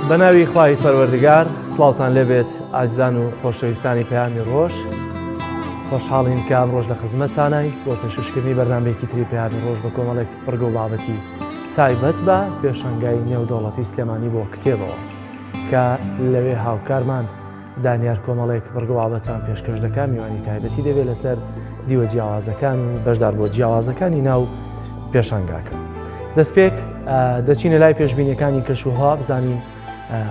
بەناوی خوای پەروەردگار سڵاوتان لێبێت ئازیزان و خۆشەویستانی پەیامی ڕۆژ خۆشحاڵین کە ئەمڕۆژ لە خزمەتتانای بۆ پێشکەشکردنی بەرنامەیەکی تری پەیامی ڕۆژ بە کۆمەڵێک بڕگە و بابەتی تایبەت بە پێشەنگای نێودەوڵەتی سلێمانی بۆ کتێبەوە کە لەوێ هاوکارمان دانیار کۆمەڵێک بڕگە و بابەتان پێشکەش دەکا میوانی تایبەتی دەبێت لەسەر دیوە جیاوازەکان و بەشدار بۆ جیاوازەکانی ناو پێشانگاکە. دەستپێک دەچینە لای پێشبینیەکانی کەشوهوا بزانین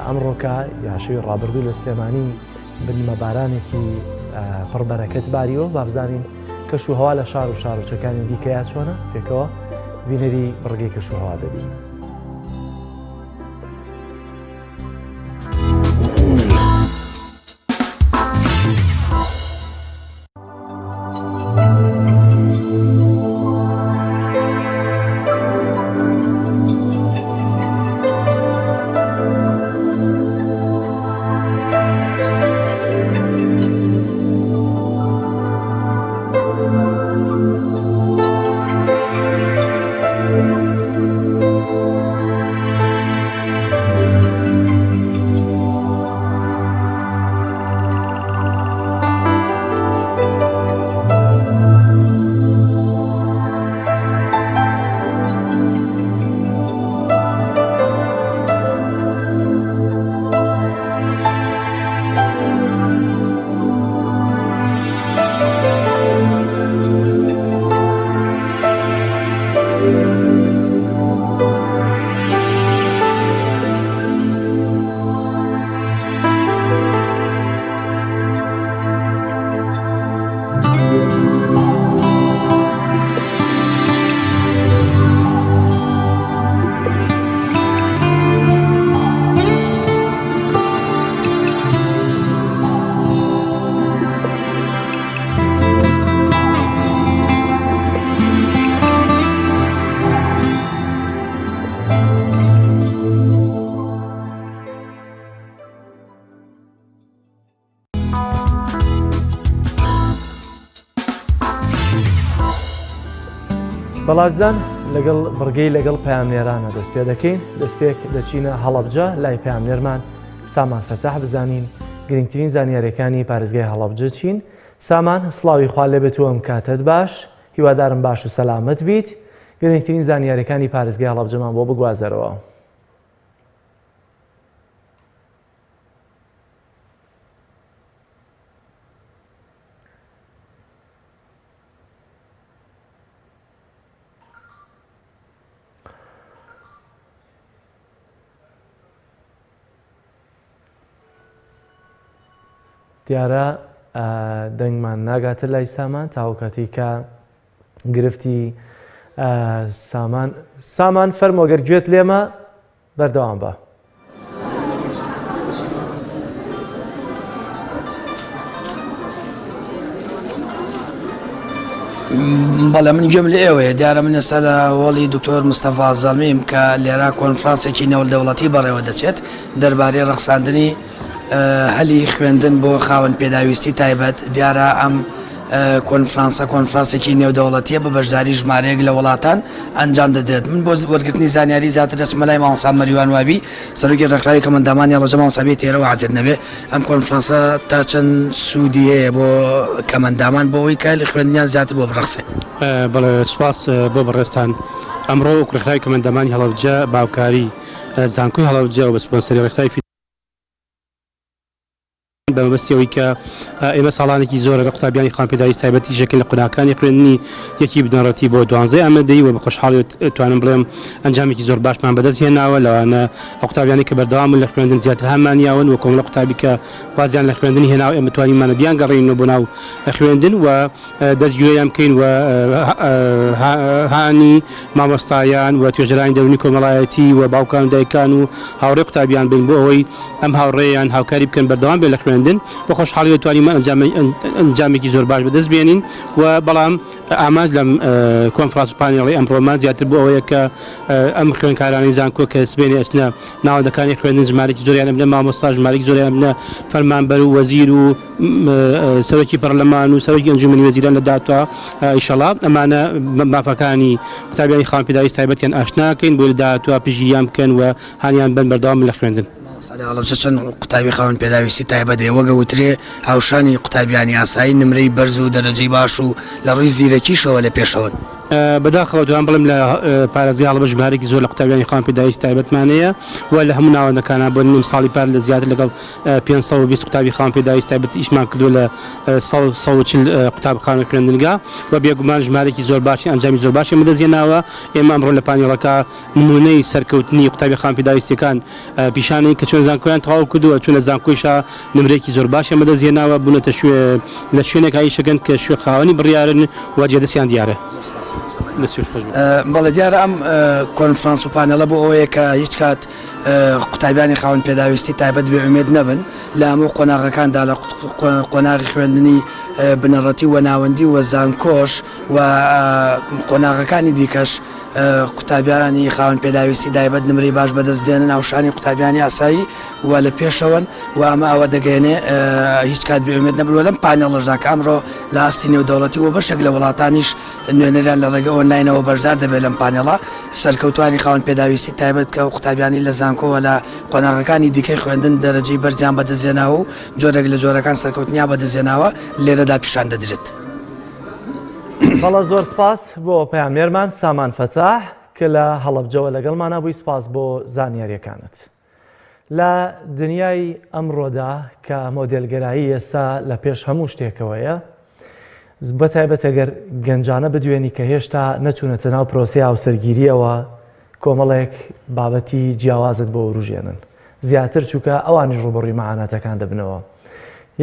ئەمڕۆکە یاشەوی ڕابردوو لە سلێمانی بنیمە بارانێکی پڕبەرەکەت باریەوە بابزانین کەش و هەوا لە شار و شارۆچەکانی دیکەیا چۆنە پێکەوە بینەری بڕگەی کەش و هەوا دەبین. بەڵازان لەگەڵ بڕگەی لەگەڵ پەیامنێرانە دەست پێ دەکەین دەستپێک دەچینە هەڵەبجە لای پەیامنێرمان سامان فەتاح بزانین گرنگترین زانیاریەکانی پارێزگای هەڵەبجە چین سامان سڵاوی خوا لێبێت و ئەم کاتەت باش هیوادارم باش و سەلامەت بیت گرنگترین زانیاریەکانی پارێزگای هەڵەبجەمان بۆ بگوازەرەوە. دیارە دەنگمان ناگاتە لای سامان تاوکاتی کە گرفتی سامان سامان فەرمۆگەر گوێت لێمە بەردەوام بە. بەڵێ من گوێم لە ئێوەیە دیارە من ئێستا لە هۆڵی دکتۆر مستەفا زەڵمیم کە لێرە کۆنفرانسێکی نێودەوڵەتی بەڕێوە دەچێت دەربارەی ڕەخساندنی هەلی خوێندن بۆ خاوەن پێداویستی تایبەت دیارە ئەم کۆنفرانسە کۆنفرانسێکی نێودەوڵەتیە بە بەشداری ژمارەیەک لە وڵاتان ئەنجام دەدرێت من بۆ وەرگرتنی زانیاری زیاتر دەچمە لای مامۆستا مەریوان وابی سەرۆکی ڕێکخراوی کەمەندامانی هەڵەبجە مامۆستا بێ تێرەوە عەزێت نەبێ ئەم کۆنفرانسە تا چەند سوودی هەیە بۆ کەمەندامان بۆ ئەوەی کە خوێندنیان زیاتر بۆ بڕەخسێ؟ بەڵێ سوپاس بۆ بەڕێزتان ئەمڕۆ وەک ڕێکخراوی کەمەندامانی هەڵەبجە بە هاوکاری زانکۆی هەڵەبجە و بە سپۆنسەری ڕێکخراوی بە مەبەستی ئەوەی کە ئێمە ساڵانێکی زۆرە لە قوتابیانی خاوەن پێداویست تایبەت ئیش دەکەین لە قۆناغەکانی خوێندنی یەکی بنەڕەتی بۆ دوانزەی ئامادەیی و بە خۆشحاڵی توانم بڵێم ئەنجامێکی زۆر باشمان بەدەست هێناوە لەوانە ئەو قوتابیانەی کە بەردەوام بوون لە خوێندن زیاتر هانمان یاون و کۆمەڵە قوتابی کە وازیان لە خوێندنی هێناوە ئێمە توانیمانە بیانگەڕێنینەوە بۆ ناو خوێندن و دەستگیریان بکەین و هانی مامۆستایان و توێژەرانی دەروونی کۆمەڵایەتی و باوکان و دایکان و هاوڕێ قوتابیان بین بۆ ئەوەی ئەم هاوڕێیان هاوکاری بکەن بەردەوام بێت لە خوێندن بە خۆشحاڵی توانیمان ئەنجامێکی زۆر باش بەدەست بێنین و بەڵام ئامانج لەم کۆنفرانس و پانێڵی ئەمڕۆمان زیاتر بۆ ئەوەیە کە ئەم خوێندکارانی زانکۆ کە سبێنێ ئەچنە ناوەندەکانی خوێندن ژمارێکی زۆریان ئەبنە مامۆستا ژمارێکی زۆریان ئەبنە فەرمانبەر و وەزیر و سەرۆکی پەرلەمان و سەرۆکی ئەنجومەنی وەزیران لە داتا ئیشەڵا ئەمانە مافەکانی قوتابیانی خاوەن پێداویست تایبەتیان ئاشناکەین بۆ لە داهاتوە پشتگیریان بکەن و هانیان بەن بەردەوام لە خوێندن. مامۆستا لە هەڵەبجە چەند قوتابی خاوەن پێداویستی تایبەت هەیە وەک ئەوترێ هاوشانی قوتابیانی ئاسایی نمرەی بەرز و دەرەجەی باش و لە ڕووی زیرەکیشەوە لە پێشەوەن؟ بەداخەوە دوام بڵێم لە پارێزگای هەڵەبجە ژمارەیەکی زۆر لە قوتابیانی خاوەن پێداویستی تایبەتمان هەیە و لە هەموو ناوەندەکانا بۆ نیم ساڵی پار لە زیاتر لەگەڵ 520 قوتابی خاوەن پێداویستی تایبەت ئیشمان کردووە لە 140 قوتابخانە خوێندنگا و بێگومان ژمارەیەکی زۆر باشی ئەنجامی زۆر باشی بەدەستهێناوە. ئێمە ئەمڕۆ لە پانێڵەکە نموونەی سەرکەوتنی قوتابی خاوەن پێداویستیەکان پیشانەی کە چۆن زانکۆیان تەواو کردووە چون لە زانکۆیشا نمرەیەکی زۆر باشیان بەدەست هێناوە بوونەتە شوێ لە شوێنێک ئیشەکەن کە شوێ خاوەنی بڕیارن و جێدەستیان دیارە. بەڵێ دیارە ئەم کۆنفرانس و پانێڵە بۆ ئەوەیە کە هیچ کات قوتابیانی خاوەن پێداویستی تایبەت بێ ئومێد نەبن لە هەموو قۆناغەکاندا لە قۆناغی خوێندنی بنەڕەتی و ناوەندی و زانکۆش و قۆناغەکانی دیکەش قوتابیانی خاوەن پێداویستی دایبەت نمرەی باش بەدەست دێنن هاوشانی قوتابیانی ئاسایی و لە پێشەوەن و ئەمە ئەوە دەگەێنێ هیچ کات بێ ئومێد نەبن و لەم پانێڵەشدا کە ئەمڕۆ لە ئاستی نێودەوڵەتی و بەشێک لە وڵاتانیش نوێنەریان لە ڕێگە ئۆنلاینەوە بەشدار دەبێت لەم پانێڵە سەرکەوتوانی خاوەن پێداویستی تایبەت کە قوتابیانی لە زانکۆوە لە قۆناغەکانی دیکەی خوێندن دەرەجەی بەرزیان بەدەستهێناوە و جۆرێک لە جۆرەکان سەرکەوتنیان بەدەستهێناوە لێرەدا پیشان دەدرێت. بەڵێ زۆر سپاس بۆ پەیامنێرمان سامان فەتاح کە لە هەڵەبجەوە لەگەڵمانا بووی سپاس بۆ زانیاریەکانت. لە دنیای ئەمڕۆدا کە مۆدێلگەرایی ئێستا لە پێش هەموو شتێکەوەیە بەتایبەت ئەگەر گەنجانە بدوێنی کە هێشتا نەچوونەتە ناو پرۆسەی هاوسەرگیریەوە کۆمەڵێک بابەتی جیاوازت بۆ وروژێنن زیاتر چووکە ئەوانیش ڕووبەڕووی مەعاناتەکان دەبنەوە.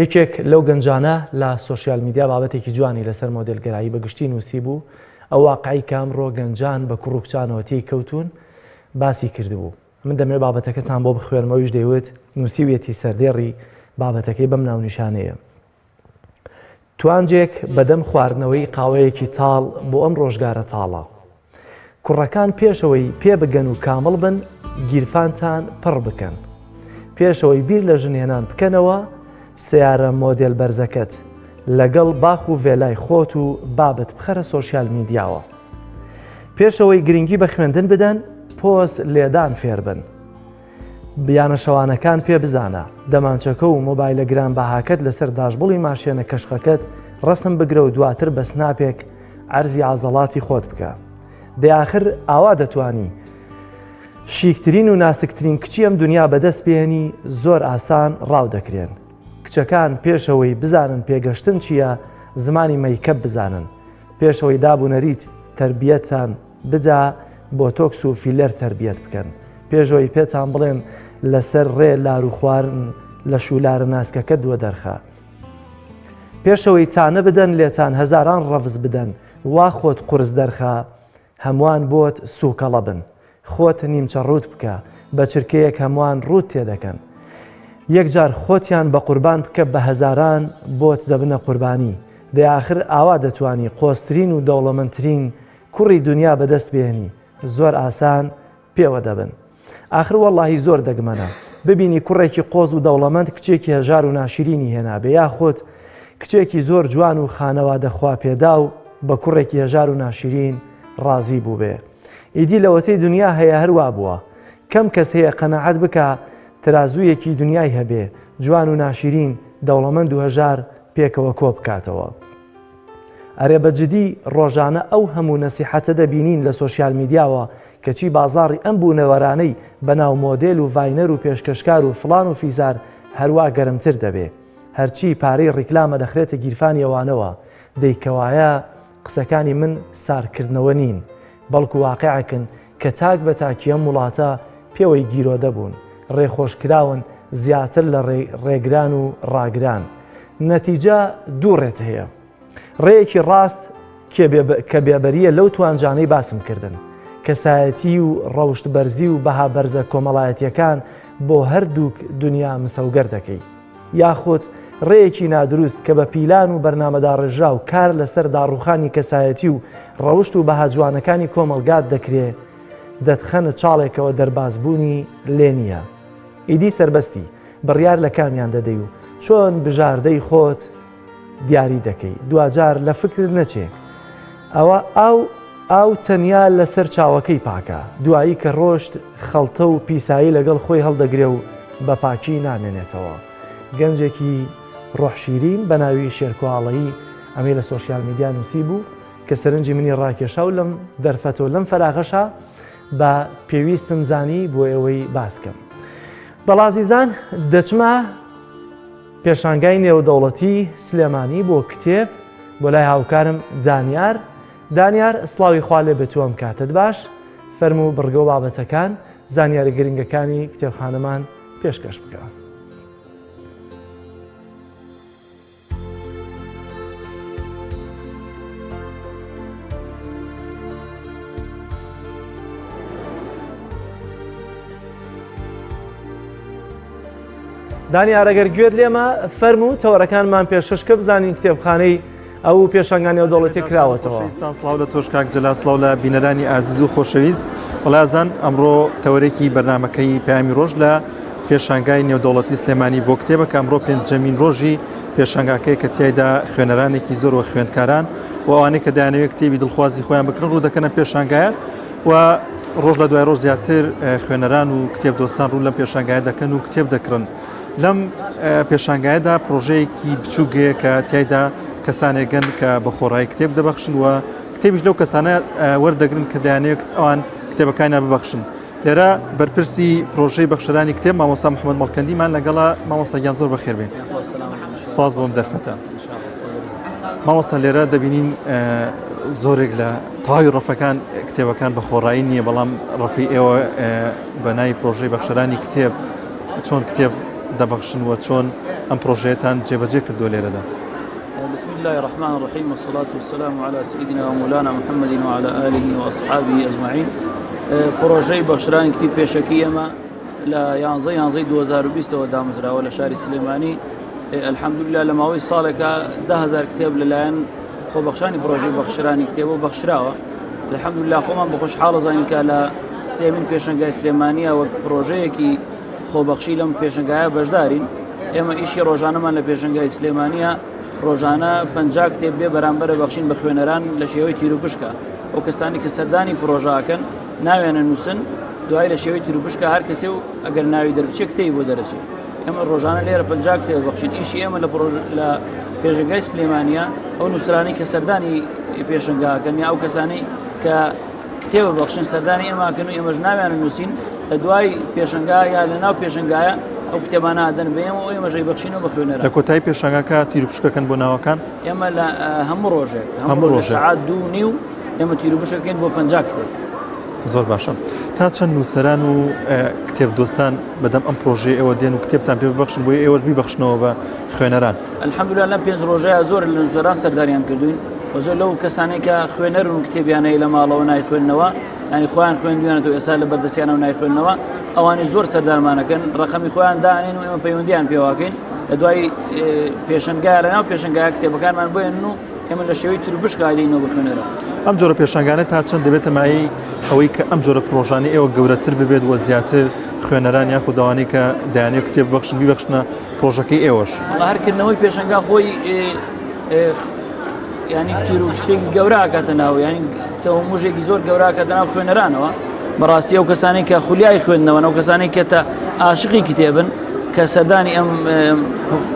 یەکێک لەو گەنجانە لە سۆشیال میدیا بابەتێکی جوانی لەسەر مۆدێلگەرایی بە گشتی نووسیبوو، ئەو واقعەی کە ئەمڕۆ گەنجان بە کوڕ و کچانەوە تێی کەوتوون باسی کردبوو. من دەمەوێت بابەتەکەتان بۆ بخوێنمەوە، ئەویش دەیوت نووسیویەتی سەردێڕی بابەتەکەی بەم ناونیشانەیە. توانجێک بەدەم خواردنەوەی قاوەیەکی تاڵ بۆ ئەم ڕۆژگارە تاڵە. کوڕەکان پێشەوەی پێ بگەن و کامڵ بن گیرفانتان پڕ بکەن. پێشەوەی بیر لە ژنهێنان بکەنەوە سەیارە مۆدێل بەرزەکەت لەگەڵ باخ و ڤێلای خۆت و بابت بخەرە سۆشیال میدیاوە. پێشەوەی گرنگی بە خوێندن بدەن پۆز لێدان فێربن. یانە شەوانەکان پێ بزانە، دەمانچەکە و مۆبایلە گرانبەهاکەت لەسەر داشبوڵی ماشێنە کەشخەکەت ڕەسم بگرە و دواتر بە سناپێک عەرزی عەزەڵاتی خۆت بکە. دەی ئاخر ئاوا دەتوانی شیکترین و ناسکترین کچی ئەم دونیا بەدەست بێنی زۆر ئاسان ڕاو دەکرێن. کچەکان پێشەوەی بزانن پێگەشتن چییە زمانی مەیکەپ بزانن. پێشەوەی داب و نەریت تەربیەتان بدا بۆتۆکس و فیلەر تەربیەت بکەن پێشەوەی پێتان بڵێن لەسەر ڕێ لار و خوارن لە شولارە ناسکەکە دووە دەرخە پێشەوەی تانە بدەن لێتان هەزاران ڕەفز بدەن وا خۆت قورس دەرخە هەمووان بۆت سوکەڵە بن خۆت نیمچە ڕووت بکە بە چرکەیەک هەمووان ڕووت تێدەکەن یەکجار خۆتیان بە قوربان بکە بە هەزاران بۆت دەبنە قوربانی دەی ئاخر ئاوا دەتوانی قۆزترین و دەوڵەمەندترین کوڕی دونیا بەدەست بێنی زۆر ئاسان پێوە دەبن ئاخر وەڵاهی زۆر دەگمەنە ببینی کوڕێکی قۆز و دەوڵەمەند کچێکی هەژار و ناشرینی هێنابێ یاخود کچێکی زۆر جوان و خانەوادە خواپێداو بە کوڕێکی هەژار و ناشرین ڕازی بووبێ ئیدی لەوەتەی دنیا هەیە هەر وابووە کەم کەس هەیە قەناعەت بکا ترازوویەکی دنیای هەبێ جوان و ناشرین دەوڵەمەند و هەژار پێکەوە کۆ بکاتەوە. ئەرێ بە جدی ڕۆژانە ئەو هەموو نەسیحەتە دەبینین لە سۆشیال میدیاوە کەچی بازاڕی ئەم بوونەوەرانەی بەناو مۆدێل و ڤاینەر و پێشکەشکار و فڵان و فیسار هەروا گەرمتر دەبێ هەرچی پارەی ڕیکلامە دەخرێتە گیرفانی ئەوانەوە دەی کەوایە قسەکانی من سارکردنەوە نین بەڵکو واقعێکن کە تاک بە تاکی ئەم وڵاتە پێوەی گیرۆدە بوون، ڕێخۆشکراون زیاتر لە ڕێگران و ڕاگران. نەتیجە دوو ڕێت هەیە. ڕێیەکی ڕاست کە بێبەرییە لەو توانجانەی باسم کردن. کەسایەتی و ڕەوشت بەرزی و بەها بەرزە کۆمەڵایەتییەکان بۆ هەردووک دونیا مسەوگەر دەکەی. یاخود ڕێیەکی نادروست کە بە پیلان و بەرنامەداڕێژراو کار لەسەر داڕوخانی کەسایەتی و ڕەوشت و بەها جوانەکانی کۆمەڵگات دەکرێ، دەتخەنە چاڵێکەوە دەربازبوونی لێ نییە. ئیدی سەربەستی، بڕیار لە کامیان دەدەی و چۆن بژاردەی خۆت دیاری دەکەی، دواجار لە فکرت نەچێ ئەوە ئاو ئاو تەنیا لەسەر چاوەکەی پاکە، دوایی کە ڕۆشت خەڵتە و پیسایی لەگەڵ خۆی هەڵدەگرێ و. بە پاکی نامێنێتەوە. گەنجێکی ڕۆح شیرین بە ناوی شێرکۆ ئاڵەیی ئەمەی لە سۆشیال میدیا نووسیبوو کە سەرنجی منی ڕاکێشا و لەم دەرفەتە و لەم فەراغەشا بە پێویستم زانی بۆ ئێوەی باس کەم. بەڵازیزان دەچمە پێشانگای نێودەوڵەتی سلێمانی بۆ کتێب بۆ لای هاوکارم دانیار. دانیار سڵاوی خوا لێ بێت و ئەم کاتەت باش. فەرموو بڕگە و بابەتەکان، زانیارە گرنگەکانی کتێبخانەمان پێشکەش بکە. دانیار ئەگەر گوێت لێمە فەرموو تەوەرەکانمان پێشکەش کە بزانین کتێبخانەی ئەو پێشانگا نێودەوڵەتیە کراوەتەوە. خۆشەویستان سڵاو لە تۆش کاک جەلال سڵاو لە بینەرانی ئازیز و خۆشەویست وڵازان ئەمڕۆ تەوەرێکی بەرنمەکەی پەیامی ڕۆژ لە پێشانگای نێودەوڵەتی سلێمانی بۆ کتێبە کە ئەمڕۆ پێنجەمین ڕۆژی پێشانگاکەی کە تیایدا خوێنەرانێکی زۆر و خوێندکاران و ئەوانەی کە دەیانەوێت کتێبی دڵخوازی خۆیان بکڕن ڕوو دەکەنە پێشانگایە و ڕۆژ لە دوای ڕۆژ زیاتر خوێنەران و کتێب دۆستان ڕوو لەم پێشانگایە دەکەن و کتێب دەکڕن. لەم پێشانگایەدا پرۆژەیەکی بچووک هەیە کە تیایدا کەسانێکن کە بە خۆڕایی کتێب دەبەخشن و کتێبیش لەو کەسانە وەردەگرن کە دەیانەوێت ئەوان کتێبەکانیان ببەخشن. لێرە بەرپرسی پرۆژەی بەخشەرانی کتێب مامۆستا محەممەد مەڵکەندیمان لەگەڵە مامۆستا گیان زۆر بەخێر بێن. سپاس بۆم دەرفەتە. مامۆستا لێرە دەبینین زۆرێک لە تەواوی ڕەفەکان کتێبەکان بە خۆڕایی نییە بەڵام ڕەفی ئێوە بە ناوی پرۆژەی بەخشەرانی کتێب چۆن کتێب دەبەخشن و چۆن ئەم پرۆژەیەتان جێبەجێ کردووە لێرەدا؟ بسم الله الرحمن الرحيم والصلاة والسلام على سيدنا ومولانا محمد وعلى آله وأصحابه أجمعين پرۆژەی بەخشرانی کتیب پێشەکی ئێمە لە یانزە یانزەی 2020ەوە دامەزراوە لە شاری سلێمانی الحەمدلله لە ماوەی ساڵێکە دههزار کتێب لەلایەن خۆبەخشانی پرۆژەی بەخشرانی کتێبەوە بەخشراوە الحەمدلله خۆمان بە خۆشحاڵە زانین کە لە سێمین پێشنگای سلێمانیە وەک پرۆژەیەکی خۆبەخشی لەم پێشنگایە بەشدارین ئێمە ئیشی ڕۆژانەمان لە پێشنگای سلێمانیە ڕۆژانە پ کتێب بێ بەرامبەرە بەخشین بە خوێنەران لە شێوەی تیروپشکە ئەو کەسانی کە سەردانی پرۆژاکەن ناوێنە نووسن دوای لە شێوەی تیروپشکە هەر کەسێ و ئەگەر ناوی دەربچێ کتێبی بۆ دەرەچێت ئێمە ڕۆژانە لێرە پ کتێب بەخشین ئیشی ئێمە لە پرۆژ لە پێشنگای سلێمانە ئەو نووسرانی کە سەردانی پێشنگاکەن یا ئەو کەسانی کە کتێبە بەخشن سەردانی ئێماکەن و ئێمەش ناویان نووسین لە دوای پێشنگا یا لە ناو پێشنگایە ئەو کتێبانە ئەدەن بە ئێمە و ئێمەش ئەیبەخشین و بە خوێنەران. لە کۆتایی پێشانگاکە تیروپشکەکەن بۆ ناوەکان؟ ئێمە لە هەموو ڕۆژێک هەموو ڕۆژێک سەعات 2:30 ئێمە تیروپشکەکەین بۆ 50 کتێب. زۆر باشە تا چەند نووسەران و کتێب دۆستان بەدەم ئەم پرۆژەی ئێوە دێن و کتێبتان پێ ببەخشن بۆی ئێوەش بیبەخشنەوە بە خوێنەران؟ الحمدلله لەم پێنج ڕۆژەیە زۆر لە نووسەران سەردانیان کردوین و زۆر لەو کەسانەی کە خوێنەرن و کتێبیان هەیە لە ماڵەوە نایخوێندنەوە ینی خۆیان خوێندویانەوە ئێستا لە بەردەستیانەوە نایخوێندنەوە ئەوانیش زۆر سەردانمانەکەن ڕقەمی خۆیان دانێن و ئێمە پەیوەندیان پێواکەین لە دوای پێشنگای لەناو پێشنگای کتێبەکانمان بۆیان و ئێمە لە شێوەی تروپشکا دەینەوە بە خوێنەران. ئەم جۆرە پێشانگانە تا چەند دەبێتە مایەی ئەوەی کە ئەم جۆرە پرۆژانەی ئێوە گەورەتر ببێت و زیاتر خوێنەران یاخود ئەوانەی کە دەیانەوێت کتێب ببەخشن بیبەخشنە پرۆژەکەی ئێوەش؟ وەڵا هەر کردنەوەی پێشانگا خۆی ینی تیر و شتێکی گەورە ئاکاتە ناو ینی تەوەموژێکی زۆر گەورە ئاکاتە ناو خوێنەرانەوە بەڕاستی ئەو کەسانەی کە خولیای خوێندنەوە ئەو کەسانەی کە تە عاشقی کتێبن کە سەردانی ئەم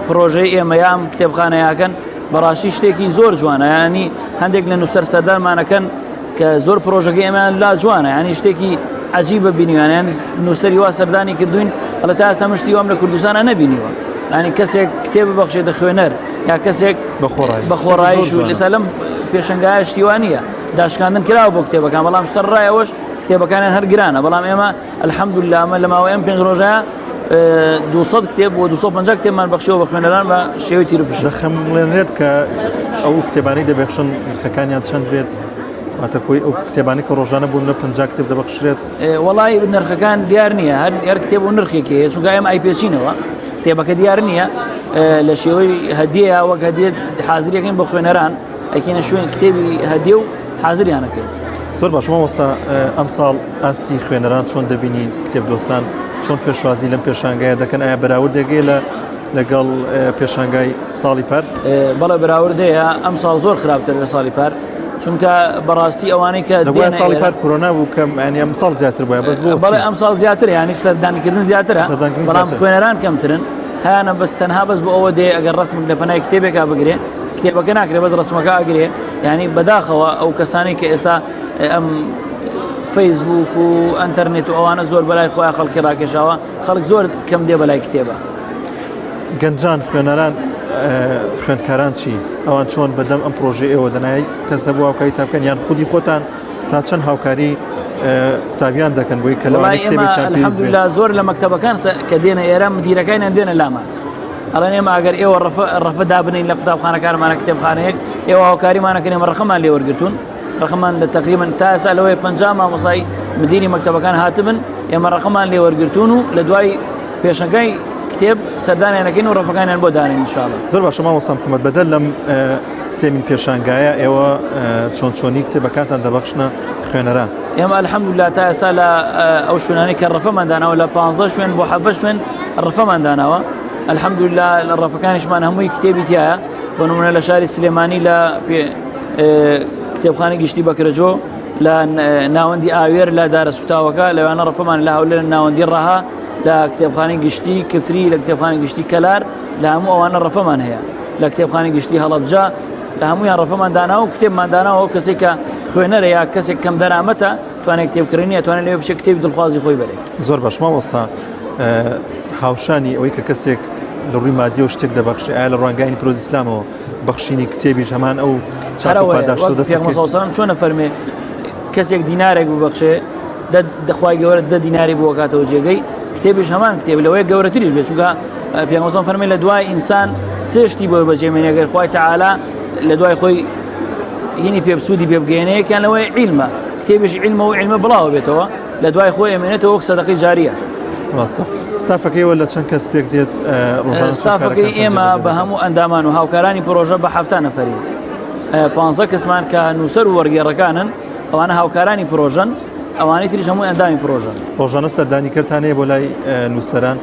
پرۆژەی ئێمە یا ئەم کتێبخانەیەکەن بەڕاستی شتێکی زۆر جوانە ینی هەندێک لە نووسەر سەردانمانەکەن کە زۆر پرۆژەکەی ئێمەیان لا جوانە ینی شتێکی عجیبە بینیوان یان نووسەری وا سەردانی کردوین ئەڵە تا ئێستا من شتی وام لە کوردستانە نەبینیوە ینی کەسێک کتێب ببەخشێتە خوێنەر یا کەسێک بە خۆڕایش و لەسا لەم پێشنگایە شتی وا نییە داشکاندن کراوە بۆ کتێبەکان بەڵام سەر ڕایەوەش کتێبەکانیان هەر گرانە بەڵام ئێمە الحمدلله ئەمە لە ماوەی ئەم پێنج ڕۆژە 200 کتێب بۆ 250 کتێبمان بەخشیەوە بە خوێنەران بە شێوەی تیر و پشک. دەخەمڵێنرێت کە ئەو کتێبانەی دەبەخشن نرخەکانیان چەند بێت؟ واتە کۆی ئەو کتێبانەی کە ڕۆژانە بۆ منە 50 کتێب دەبەخشرێت. وەڵای نرخەکان دیار نییە هەر هەر کتێب و نرخێکی هەیە چونکە ئێمە ئەیپێچینەوە کتێبەکە دیار نییە لە شێوەی هەدیەیە وەک هەدیە حازریەکەین بۆ خوێنەران ئەکەینە شوێن کتێبی هەدیە و حازریان ئەکەین. زۆر باش مامۆستا ئەمساڵ ئاستی خوێنەران چۆن دەبینی کتێب دۆستان چۆن پێشوازی لەم پێشانگایە دەکەن ئایا بەراوردێک هەیە لە لەگەڵ پێشانگای ساڵی پار؟ بەڵێ بەراوردەیە ئەم ساڵ زۆر خراپتر لە ساڵی پار. چونکە بەڕاستی ئەوانەی کە دەبوایە ساڵی پار کۆرۆنا بوو کەم یانی ئەم ساڵ زیاتر بووە بەس بۆ بەڵێ ئەم ساڵ زیاتر ینی سەردانکردن زیاترە بەڵام خوێنەران کەمترن هەیانە بەس تەنها بەس بۆ ئەوە دێ ئەگەر ڕسمک لە پەنای کتێبێکا بگرێ کتێبەکە ناکرێ بەس ڕسمەکە ئەگرێ ینی بەداخەوە ئەو کەسانی کە ئێستا ئەم فەیسبوک و ئەتەرنێت و ئەوانە زۆر بەلای خۆیان خەڵکی ڕاکێشاوە خەڵک زۆر کەم دێ بەلای کتێبە. گەنجان، خوێنەران، خوێندکاران چی؟ ئەوان چۆن بەدەم ئەم پرۆژەی ئێوە دەنای کەس هەبوو هاوکاری تا بکەن یان خودی خۆتان تا چەند هاوکاری قوتابیان دەکەن بۆی کە لەوانەیە کتێبێکتان پێویست بێت؟ الحمدلله زۆر لە مەکتەبەکان کە دێنە ئێرە مدیرەکانیان دێنە لامان ئەڵێن ئێمە ئەگەر ئێوە ڕەفە ڕەفە دابنین لە قوتابخانەکانمانە کتێبخانەیەک ئێوە هاوکاریمانەکەن ئێمە ڕەقەمان لێ وەرگرتوون ڕقمان لە تقریبا تا ئێستا لەوەی 50 مامۆسای مدیری مەکتەبەکان هاتبن ئێمە ڕقمان لێ وەرگرتوون و لە دوای پێشەنگای کتێب سەردانیانەکەین و ڕەفەکانیان بۆ دانێن ان شاء الله. زۆر باشە مامۆستا محمد بەدەر لەم سێمین پێشانگایە ئێوە چۆن چۆنی کتێبەکانتان دەبەخشنە خوێنەران؟ ئێمە الحمدلله تا ئێستا لە ئەو شوێنانەی کە ڕەفەمان داناوە لە 15 شوێن بۆ 17 شوێن ڕەفەمان داناوە الحمدلله لە ڕەفەکانیشمان هەمووی کتێبی تایە بۆ نمونە لە شاری سلێمانی لە کتێبخانەی گشتی بەکرەجۆ لە ناوەندی ئاوێر لە دارە سوتاوەکە لەوانە ڕەفەمان لە هەولێر ناوەندی ڕەها لە کتێبخانەی گشتی کفری لە کتێبخانەی گشتی کەلار لە هەموو ئەوانە ڕەفەمان هەیە لە کتێبخانەی گشتی هەڵەبجە لە هەمویان ڕەفەمان دانا و کتێبمان داناوە ئەو کەسێک کە خوێنەرە یا کەسێک کەم دەرامەتە توانێت کتێبکردنی توانێت لەوێ بچێت کتێبی دڵخوازی خۆی بەرێت. زۆر باش مامۆستا هاوشانی ئەوەی کە کەسێک لە ڕووی مادیەوە شتێک دەبەخشێ ئایا لە ڕوانگای پرۆزی ئیسلامەوە بەخشینی کتێبیش هەمان ئەو چاک و پاداشتە دەست پێغەمبەر صلی الله علیه و سلم چۆن فەرمێ کەسێک دینارێک ببەخشێ دەخوای گەورە دە دیناری بۆ کاتەوە جێگەی کتێبیش هەمان کتێب لەوەیە گەورەتریش بێت چونکە پێغەمبەر فەرمی لە دوای ئینسان سێشتی بۆ بەجێمێنێ گەر خوای تەعالا لە دوای خۆی هینی پێ سوودی پێ بگەێنێ یەکیان لەوەی عیلمە کتێبیش عیلمە و عیلمە بڵاوە بێتەوە لە دوای خۆی ئەمێنێتەوە وەک سەدەقەی جاریە. ڕاستە ستافەکەیەوە لە چەند کەس پێک دێت ڕۆژانە ستافەکەی ئێمە بە هەموو ئەندامان و هاوکارانی پرۆژە بە 70 نەفەری پ کەسمان کە نووسەر و وەرگێڕەکانن ئەوانە هاوکارانی پرۆژەن ئەوانەی تریش هەموو ئەندامی پرۆژەن. ڕۆژانە سەردانیکەرتان هەیە بۆ لای نووسەران؟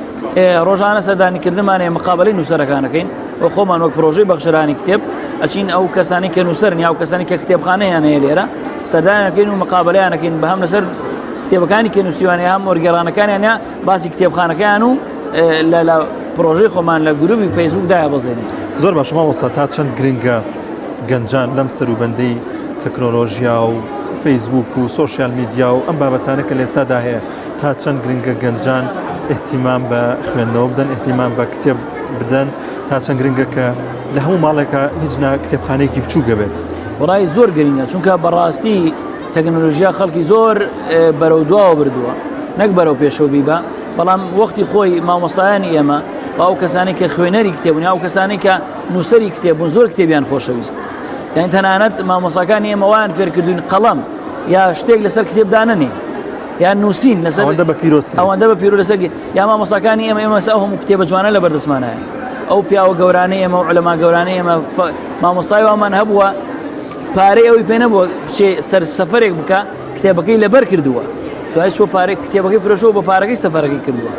ڕۆژانە سەردانیکردنمان هەیە مقابلەی نووسەرەکانەکەین و خۆمان وەک پرۆژەی بەخشرانی کتێب ئەچین ئەو کەسانی کە نووسەرن یا ئەو کەسانی کە کتێبخانەیان هەیە لێرە سەردانەکەین و مقابلەیانەکەین بە هەم لەسەر کتێبەکانی کە نووسیوانە هەم وەرگێڕانەکانیان یا باسی کتێبخانەکەیان و لە لە پرۆژەی خۆمان لە گروپی فەیسبوک دایە بەزێنین. زۆر باشە مامۆستا تا چەند گرنگە گەنجان لەم سەروبەندەی تەکنۆلۆژیا و فەیسبوک و سۆشیال میدیا و ئەم بابەتانە کە لێستادا هەیە تا چەند گرنگە گەنجان ئیهتیمام بە خوێندنەوە بدەن ئیهتیمام بە کتێب بدەن تا چەند گرنگە کە لە هەموو ماڵێکە هیچ نا کتێبخانەیەکی بچووکە بێت وڵی زۆر گرنگە چونکە بەڕاستی تەکنۆلۆژیا خەڵکی زۆر بەرەو دواوە بردووە نەک بەرەو پێشەوە بیبە بەڵام وەختی خۆی مامۆسایانی ئێمە و ئەو کەسانی کە خوێنەری کتێبوون ئەو کەسانی کە نووسەری کتێب بوون زۆر کتێبیان خۆشەویست یعنی تەنانەت مامۆساکانی ئێمە وایان فێرکردوین قەڵەم یا شتێک لەسەر کتێب دانەنێ یان نووسین لەسەر ئەوەندە بە پیرۆز ئەوەندە بە پیرۆ لەسەر یا مامۆساکانی ئێمە ئێمە ئەو هەموو کتێبە جوانە لە بەردەستمانایە ئەو پیاوە گەورانەی ئێمە و علەما گەورانەی ئێمە مامۆسای وامان هەبووە پارەی ئەوی پێ نەبووە بچێ سەر سەفەرێک بکە کتێبەکەی لەبەر کردووە دوای چۆ پارێک کتێبەکەی فرۆشەوە بە پارەکەی سەفەرەکەی کردووە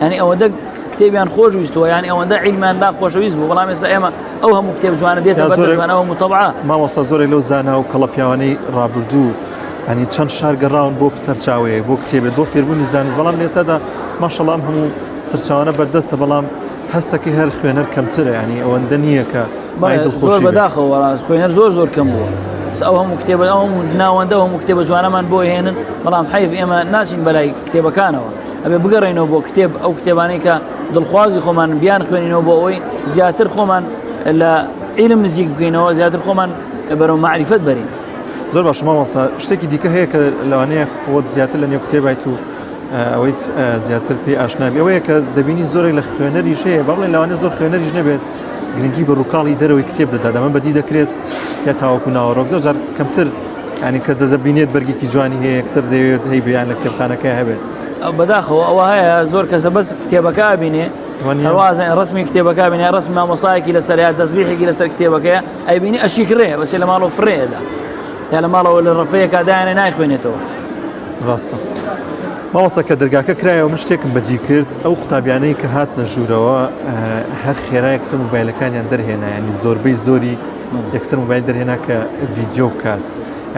یعنی ئەوەندە کتێبیان خۆش ویستوە یعنی ئەوەندە عیلمیان لا خۆشەویست بوو بەڵام ئێستا ئێمە ئەو هەموو کتێب جوانە دێتە بەردەستمان ئەو هەموو تەبعە مامۆستا زۆرێک لەو زانا و کەڵە پیاوانەی ڕابردوو ینی چەند شار گەڕاون بۆ سەرچاوەیەک بۆ کتێبێت بۆ فێربوونی زانست بەڵام لە ئێستادا ماشەڵا ئەم هەموو سەرچاوانە بەردەستە بەڵام هەستەکەی هەر خوێنەر کەمترە ینی ئەوەندە نییە کە زۆر بەداخەوە ڕاست خوێنەر زۆر زۆر کەم بووە ئەو هەموو کتێبە ئەو ناوەندە هەموو کتێبە جوانەمان بۆ هێنن بەڵام حەیف ئێمە ناچین بەلای کتێبەکانەوە ئەبێ بگەڕێنەوە بۆ کتێب ئەو کتێبانەی کە دڵخوازی خۆمان بیان خوێنینەوە بۆ ئەوەی زیاتر خۆمان لە عیلم نزیک بکەینەوە زیاتر خۆمان بەرەو مەعریفەت بەرین. زۆر باشە مامۆستا شتێکی دیکە هەیە کە لەوانەیە خۆت زیاتر لە نێو کتێبایت و ئەوەیت زیاتر پێی ئاشنابی ئەوەیە کە دەبینی زۆرێک لە خوێنەریش هەیە بەڵێ لەوانەیە زۆر خوێنەریش نەبێت گرنگی بە ڕووکاڵی دەرەوەی کتێب دەدات ئەمە بەدی دەکرێت یا تاوەکو ناوەڕۆک زۆر جار کەمتر ینی کە دەزەبینێت بەرگێکی جوانی هەیە یەکسەر دەیەوێت هەی بیان لە کتێبخانەکە هەبێت بەداخەوە ئەوە هەیە زۆر کەسە بەس کتێبەکە بینێ هەروازن ڕسمی کتێبەکە بینێ ڕسم مامۆسایەکی لەسەر یا دەستبیحێکی لەسەر کتێبەکەیە ئەیبینی ئەشی کڕێ بەسێ لە ماڵەوە فڕێدا یا لە ماڵەوە لە ڕەفەیەکە دایانە نایخوێنێتەوە ڕاستە. مامۆستا کە دەرگاکە کرایەوە من شتێکم بەدی کرد ئەو قوتابیانەی کە هاتنە ژوورەوە هەر خێرا یەکسەر مۆبایلەکانیان دەرهێنا ینی زۆربەی زۆری یەکسەر مۆبایل دەرهێنا کە ڤیدیۆ بکات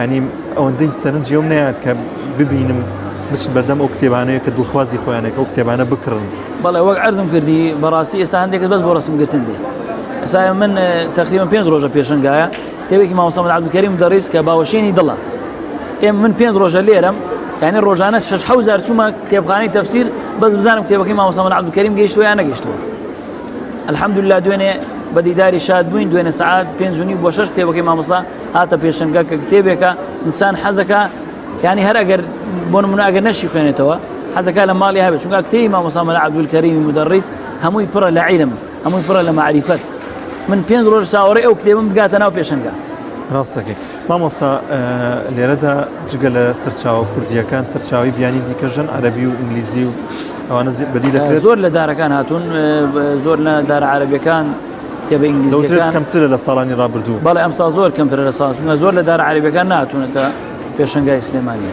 ینی ئەوەندەی سەرنجی ئەوم نەیات کە ببینم بچن بەردەم ئەو کتێبانەیە کە دڵخوازی خۆیانێک ئەو کتێبانە بکڕن. بەڵێ وەک عەرزم کردی بەڕاستی ئێستا هەندێک بەس بۆ ڕسم گرتن دێ ئێستا من تقریبا پێنج ڕۆژە پێشنگایە کتێبێکی مامۆستا مەلا عەبدولکەریم دەڕیس کە باوەشێنی دڵە ئێم من پێنج ڕۆژە لێرەم یعنی ڕۆژانە شش حەوزار چوومە کتێبخانەی تەفسیر بەس بزانم کتێبەکەی مامۆستا مەلا عەبدولکەریم گەیشتووە یان نەگەیشتووە الحمدلله دوێنێ بە دیداری شاد بووین دوێنێ سعات پێنج و نیو بۆ شەش کتێبەکەی مامۆستا هاتە پێشنگە کە کتێبێکە ئینسان حەزەکە یعنی هەر ئەگەر بۆ نمونە ئەگەر نەشی خوێنێتەوە حەزەکە لە ماڵی هەبێت چونکە کتێبی مامۆستا مەلا عەبدولکەریمی مدەڕیس هەمووی پڕە لە عیلم هەمووی پڕە لە مەعریفەت من پێنج ڕۆژ چاوەڕێ ئەو کتێبم بگاتە ناو پێشنگە ڕاستەکەی مامۆستا لێرەدا جگە لە سەرچاوە کوردیەکان سەرچاوی بیانی دیکە ژەن عەربی و ئینگلیزی و ئەوانە بەدی دەکرێت زۆر لە دارەکان هاتوون زۆر لە دارە عەربیەکان کتێبە ئینگلیزیەکان کەمترە لە ساڵانی ڕابردوو بەڵێ ئەمساڵ زۆر کەمترە لە ساڵ چونکە زۆر لە دارە عەربیەکان نهاتوونەتە پێشەنگای سلێمانی.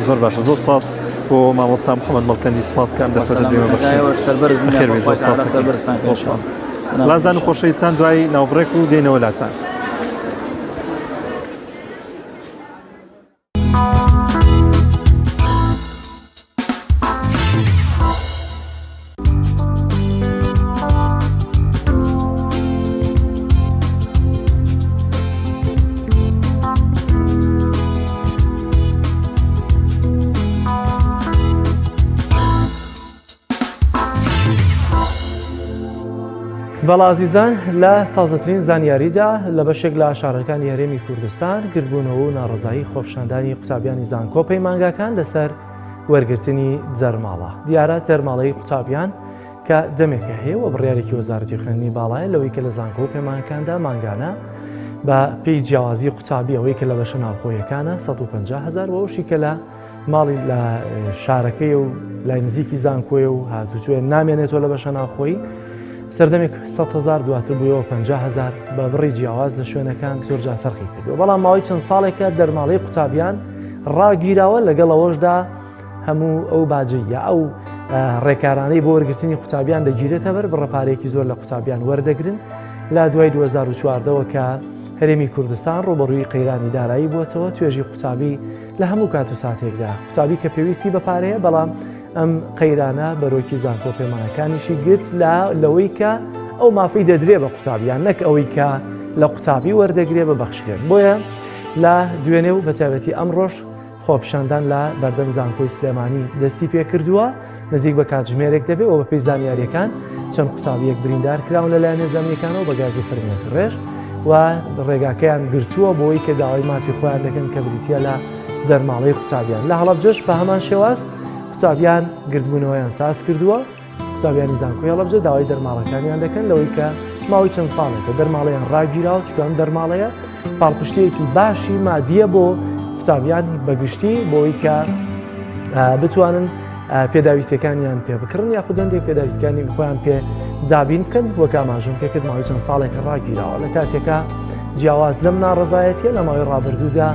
زۆر باشە زۆر سپاس بۆ مامۆستا محەممەد مەڵکەندی سپاس کە ئەم دەرفەتە پێمە بەخشی. سەربەرز بەخێر بێی، زۆر سپاس سەربەرزتان زۆر سپاس. لازان و خۆشەویستان دوای ناوبڕێک و دێنەوە لاتان. بەڵێ ئازیزان لە تازەترین زانیاریدا لە بەشێک لە شارەکانی هەرێمی کوردستان گردبوونەوە و ناڕەزایی خۆپیشاندانی قوتابیانی زانکۆ پەیمانگاکان لەسەر وەرگرتنی دەرماڵە. دیارە دەرماڵەی قوتابیان کە دەمێکە هەیە و بڕیارێکی وەزارەتی خوێندنی باڵایە لەوەی کە لە زانکۆ و پەیمانگەکاندا مانگانە بە پێی جیاوازی قوتابی ئەوەی کە لە بەشە ناوخۆیەکانە 150 هەزار و ئەوشی کە لە ماڵی لە شارەکەی و لای نزیکی زانکۆیە و هاتوچۆیە نامێنێتەوە لە بەشە ناوخۆیی سەردەمێک 100 هەزار دواتر بوویەوە 50 هەزار بە بڕی جیاواز لە شوێنەکان زۆرجار فەرقی کردووە بەڵام ماوەی چەند ساڵێکە دەرماڵەی قوتابیان ڕاگیراوە، لەگەڵ ئەوەشدا هەموو ئەو باجەی یا ئەو ڕێکارانەی بۆ وەرگرتنی قوتابیان دەگیرێتە بەر بڕە پارەیەکی زۆر لە قوتابیان وەردەگرن لە دوای 2014ەوە کە هەرێمی کوردستان ڕوبەڕووی قەیرانی دارایی بووەتەوە توێژی قوتابی لە هەموو کات و ساتێکدا قوتابی کە پێویستی بە پارەیە بەڵام ئەم قەیرانە بەرۆکی زانکۆ پەیمانەکانیشی گرت لە لەوەی کە ئەو مافەی دەدرێ بە قوتابیان نەک ئەوەی کە لە قوتابی وەردەگرێ بە بەخشرێت بۆیە لە دوێنێ و بەتایبەتی ئەمڕۆش خۆپیشاندان لە بەردەم زانکۆی سلێمانی دەستی پێکردووە، نزیک بە کاتژمێرێک دەبێت و بەپێی زانیارییەکان چەند قوتابییەک بریندار کراون لەلایەن هێزە ئەمنییەکانەوە بە گازی فرمێسکڕێژ و ڕێگاکەیان گرتووە بۆی کە داوای مافی خۆیان دەکەن کە بریتییە لە دەرماڵەی قوتابیان. لە هەڵەبجەش بە هەمان شێواز قوتابیان گردبوونەوەیان ساز کردووە. قوتابیانی زانکۆی هەڵەبجە داوای دەرماڵەکانیان دەکەن لەوەی کە ماوەی چەند ساڵێکە دەرماڵەیان ڕاگیراوە چونکە ئەم دەرماڵەیە پاڵپشتیەکی باشی مادیە بۆ قوتابیان بەگشتی بۆی کە بتوانن پێداویستەکانیان پێ بکڕن یاخود هەندێک پێداویستەکانی خۆیان پێ دابین بکەن وەک ئاماژەم پێکرد ماوەی چەند ساڵێکە ڕاگیراوە لە کاتێکا جیاواز لەم ناڕەزایەتیە لە ماوەی ڕابردوودا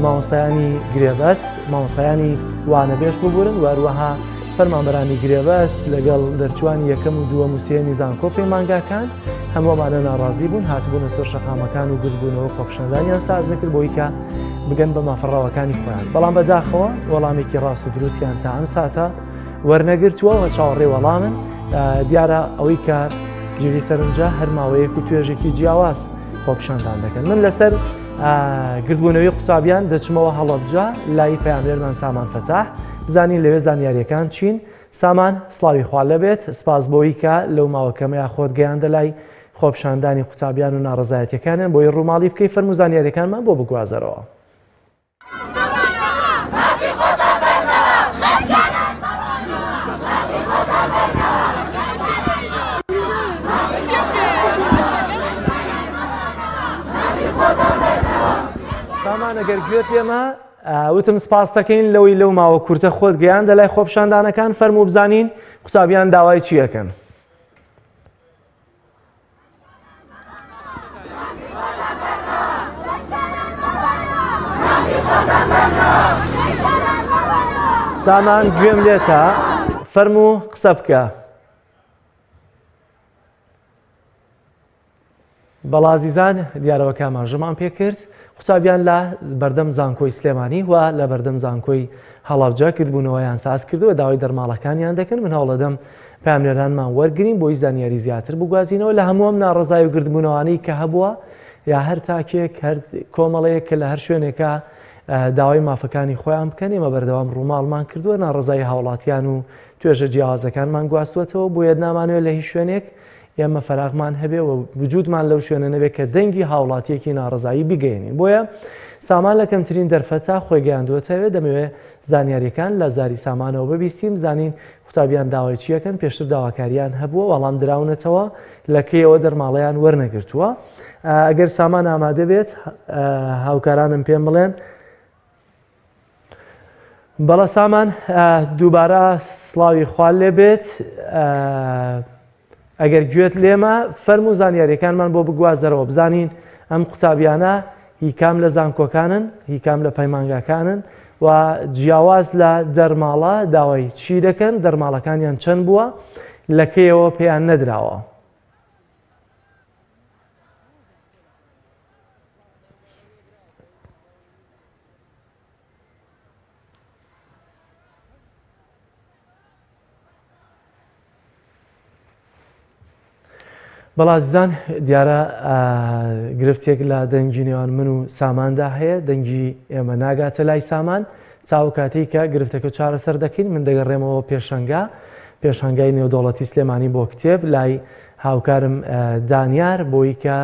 مامۆستایانی گرێبەست مامۆستایانی وانەبێژ ببورن و هەروەها فەرمانبەرانی گرێبەست لەگەڵ دەرچووانی یەکەم و دووەم و سێیەمی زانکۆ پەیمانگاکان هەموو ئەمانە ناڕازی بوون هاتبوونە سەر شەقامەکان و گردبوونەوە خۆپیشاندانیان ساز دەکرد بۆی کە بگەن بە مافە ڕەواکانی خۆیان بەڵام بەداخەوە وەڵامێکی ڕاست و دروستیان تا ئەم ساتە وەرنەگرتووە و چاوەڕێ وەڵامن دیارە ئەوەی کە جێگەی سەرنجە هەر ماوەیەک و توێژێکی جیاواز خۆپیشاندان دەکەن من لەسەر گردبوونەوەی قوتابیان دەچمەوە هەڵەبجە لای پەیامنێرمان سامان فەتاح بزانین لەوێ زانیاریەکان چین سامان سڵاوی خوا لەبێت سپاس بۆی کە لەو ماوە کەمەیا خۆت گەیاندە لای خۆپیشاندانی قوتابیان و ناڕەزایەتیەکانیان بۆی ڕووماڵی بکەی فەرموو زانیاریەکانمان بۆ بگوازەرەوە. سامان ئەگەر گوێت لێمە وتم سپاس دەکەین لەوەی لەو ماوە کورتە خۆت گەیاندە لای خۆپیشاندانەکان فەرموو بزانین قوتابیان داوای چی ئەکەن. سامان گوێم لێتە فەرموو قسە بکە. بەڵا ئازیزان دیارەوە کە ئاماژەمان پێکرد قوتابیان لە بەردەم زانکۆی سلێمانی و لە بەردەم زانکۆی هەڵەبجە گردبوونەوەیان ساز کردووە داوای دەرماڵەکانیان دەکەن من هەوڵەدەم پامنێرانمان وەرگین بۆی زانیاری زیاتر بگوازینەوە لە هەموو ئەم ناڕەزای و گردبوونەوانەی کە هەبووە یا هەر تاکێک هەر کۆمەڵەیەک کە لە هەر شوێنێکە داوای مافەکانی خۆیان بکەن ئێمە بەردەوام ڕووماڵمان کردووە ناڕەزای هاوڵاتیان و توێژە جیاوازەکانمان گواستووەتەوە بۆیە نامانەوێت لە هیچ شوێنێک ئێمە فەراغمان هەبێ و وجودمان لەو شوێنە نەبێت کە دەنگی هاوڵاتیەکی ناڕەزایی بگەێنین بۆیە سامان لە کەمترین دەرفەتا خۆی گەیاندووەتەوێ دەمەوێت زانیاریەکان لە زاری سامانەوە ببیستیم زانین قوتابیان داوای چیەکەن پێشتر داواکاریان هەبووە وەڵام دراونەتەوە لە کەیەوە دەرماڵەیان وەرنەگرتووە ئەگەر سامان ئامادە بێت هاوکارانم پێم بڵێن بەڵە سامان دووبارە سڵاوی خوال لێ بێت ئەگەر گوێت لێمە فەرموو زانیاریەکانمان بۆ بگوازەرەوە بزانین ئەم قوتابیانە هی کام لە زانکۆکانن هی کام لە پەیمانگاکانن و جیاواز لە دەرماڵە داوای چی دەکەن دەرماڵەکانیان چەند بووە لە کەیەوە پێیان نەدراوە. بەڵا ئازیزان دیارە گرفتێک لە دەنگی نێوان من و ساماندا هەیە دەنگی ئێمە ناگاتە لای سامان چاو کاتێک کە گرفتەکە چارەسەر دەکەین من دەگەڕێمەوە پێشەنگا پێشانگای نێودەوڵەتی سلێمانی بۆ کتێب لای هاوکارم دانیار بۆی کە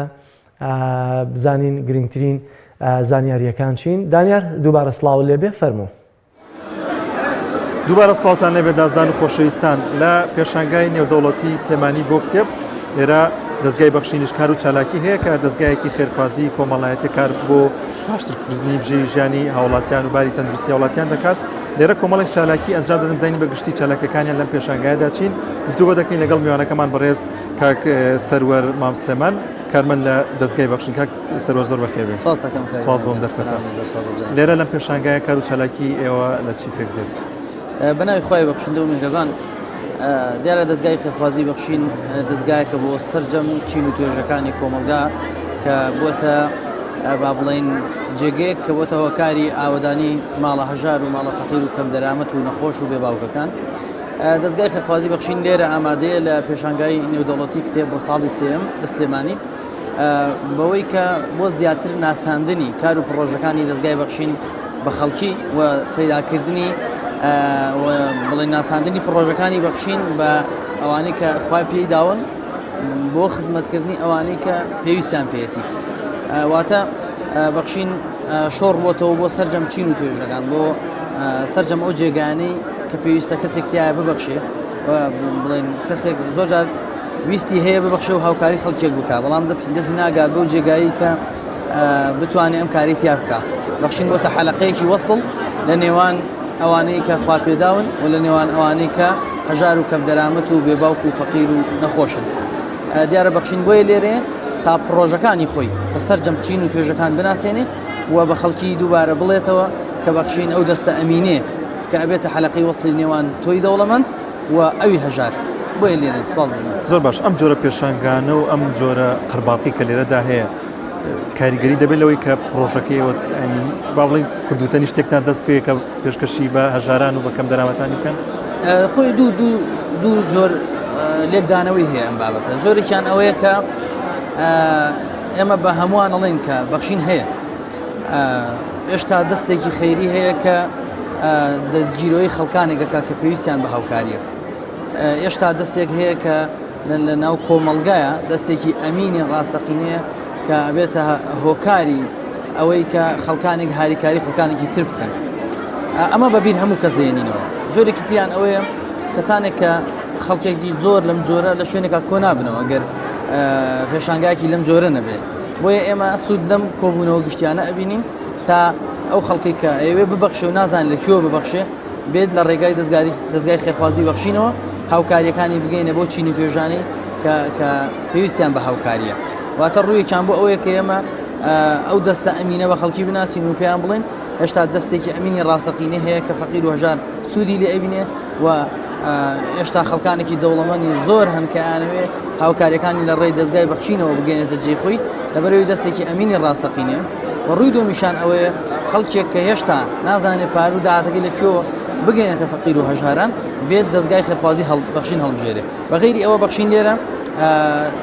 بزانین گرنگترین زانیاریەکان چین دانیار دووبارە سڵاو لێبێ فەرموو. دووبارە سڵاوتان لێبێت ئازیزان و خۆشەویستان لە پێشانگای نێودەوڵەتی سلێمانی بۆ کتێب لێرە دەستگای بەخشینیش کار و چالاکی هەیە کە دەستگایەکی خێرخوازی کۆمەڵایەتی کار بۆ باشترکردنی بژێوی ژیانی هاوڵاتیان و باری تەندروستی هاوڵاتیان دەکات لێرە کۆمەڵێک چالاکی ئەنجام دەدەن زانین بە گشتی چالاکەکانیان لەم پێشانگایەدا چین گفتوگۆ دەکەین لەگەڵ میوانەکەمان بەڕێز کاک سەروەر مام سلێمان کارمەند لە دەستگای بەخشین کاک سەروەر زۆر بەخێر بێن. سپاس دەکەم کاک سپاس بۆم گیان. دەرفەتە. سلام زۆر سپاس بۆ جەنابت. لێرە لەم پێشانگایە کار و چالاکی ئێوە لە چی پێک دێت؟ بە ناوی خوای بەخشندە و میهرەبان. دیارە دەزگای خێرخوازی بەخشین دەزگایەکە بۆ سەرجەم چین و توێژەکانی کۆمەڵگا کە بۆتە با بڵێین جێگەیەک کە بۆتە هۆکاری ئاوەدانی ماڵە هەژار و ماڵە فەقیر و کەمدەرامەت و نەخۆش و بێ باوکەکان. دەزگای خێرخوازی بەخشین لێرە ئامادەیە لە پێشانگای نێودەوڵەتی کتێب بۆ ساڵی سێیەم لە سلێمانی بەوەی کە بۆ زیاتر ناساندنی کار و پڕۆژەکانی دەزگای بەخشین بە خەڵکی و پەیداکردنی بڵێ ناساندنی پڕۆژەکانی بەخشین بە ئەوانەی کە خوا پێی داون بۆ خزمەتکردنی ئەوانەی کە پێویستیان پێیەتی واتە بەخشین شۆڕ بۆتەوە بۆ سەرجەم چین و توێژەکان بۆ سەرجەم ئەو جێگانەی کە پێویستە کەسێک تایە ببەخشێ بڵێن کەسێک زۆر جار ویستی هەیە ببەخشێ و هاوکاری خەڵکێک بکە بەڵام دەستی دەستی ناگات بەو جێگایی کە بتوانێت ئەم کاری تیا بکە بەخشین بۆتە حەلقەیەکی وەسڵ لە نێوان ئەوانەی کە خوا پێداون و لە نێوان ئەوانەی کە هەژار و کەم دەرامەت و بێباوک و فەقیر و نەخۆشن دیارە بەخشین بۆیە لێرەیە تا پڕۆژەکانی خۆی بە سەرجەم چین و توێژەکان بناسێنێ و بە خەڵکی دووبارە بڵێتەوە کە بەخشین ئەو دەستە ئەمینێ کە ئەبێتە حەلەقەی وەسڵی نێوان تۆی دەوڵەمەند و ئەوی هەژار بۆیە لێرەن سپاس بۆ زۆر باش ئەم جۆرە پێشانگانە و ئەم جۆرە قەرباڵقی کە لێرەدا هەیە کاریگەری دەبێت لەوەی کە پرۆژەکەی ئێوە ینی با بڵێین کوردوتەنی شتێکتان دەست پێ کە پێشکەشی بە هەژاران و بە کەم دەرامەتانی بکەن؟ خۆی دوو دوو دوو جۆر لێکدانەوەی هەیە ئەم بابەتە جۆرێکیان ئەوەیە کە ئێمە بە هەمووان ئەڵێن کە بەخشین هەیە هێشتا دەستێکی خەیری هەیە کە دەستگیرۆی خەڵکانێکەکە کە پێویستیان بە هاوکاریە هێشتا دەستێک هەیە کە لە ناو کۆمەڵگایە دەستێکی ئەمینی ڕاستەقینەیە کە ئەبێتە هۆکاری ئەوەی کە خەڵکانێک هاریکاری خەڵکانێکی تر بکەن ئەمە بەبیر هەموو کەس دێنینەوە جۆرێکی تریان ئەوەیە کەسانێک کە خەڵکێکی زۆر لەم جۆرە لە شوێنێکا کۆ نابنەوە گەر پێشانگایەکی لەم جۆرە نەبێت بۆیە ئێمە سوود لەم کۆبوونەوە گشتیانە ئەبینین تا ئەو خەڵکی کە ئەوێ ببەخشێ و نازان لە کوێوە ببەخشێ بێت لە ڕێگای دەستگاری دەستگای خێرخوازی بەخشینەوە هاوکاریەکانی بگەینە بۆ چینی توێژانەی کە کە پێویستیان بە هاوکاریە واتە ڕوویەکیان بۆ ئەوەیە کە ئێمە ئەو دەستە ئەمینە بە خەڵکی بناسین و پێیان بڵێن هێشتا دەستێکی ئەمینی ڕاستەقینە هەیە کە فەقیر و هەژار سوودی لێ ئەبینێ و هێشتا خەڵکانێکی دەوڵەمەنی زۆر هەن کە ئەیانەوێ هاوکاریەکانی لە ڕێی دەزگای بەخشینەوە بگەێنێتە جێی خۆی لەبەرەوەی دەستێکی ئەمینی ڕاستەقینەیە و ڕووی دووەمیشان ئەوەیە خەڵکێک کە هێشتا نازانێت پارو داهاتەکەی لە کوێوە بگەێنێتە فەقیر و هەژاران بێت دەزگای خێرخوازی هەڵ بەخشین هەڵبژێرێ بە غەیری ئەوە بەخشین لێرە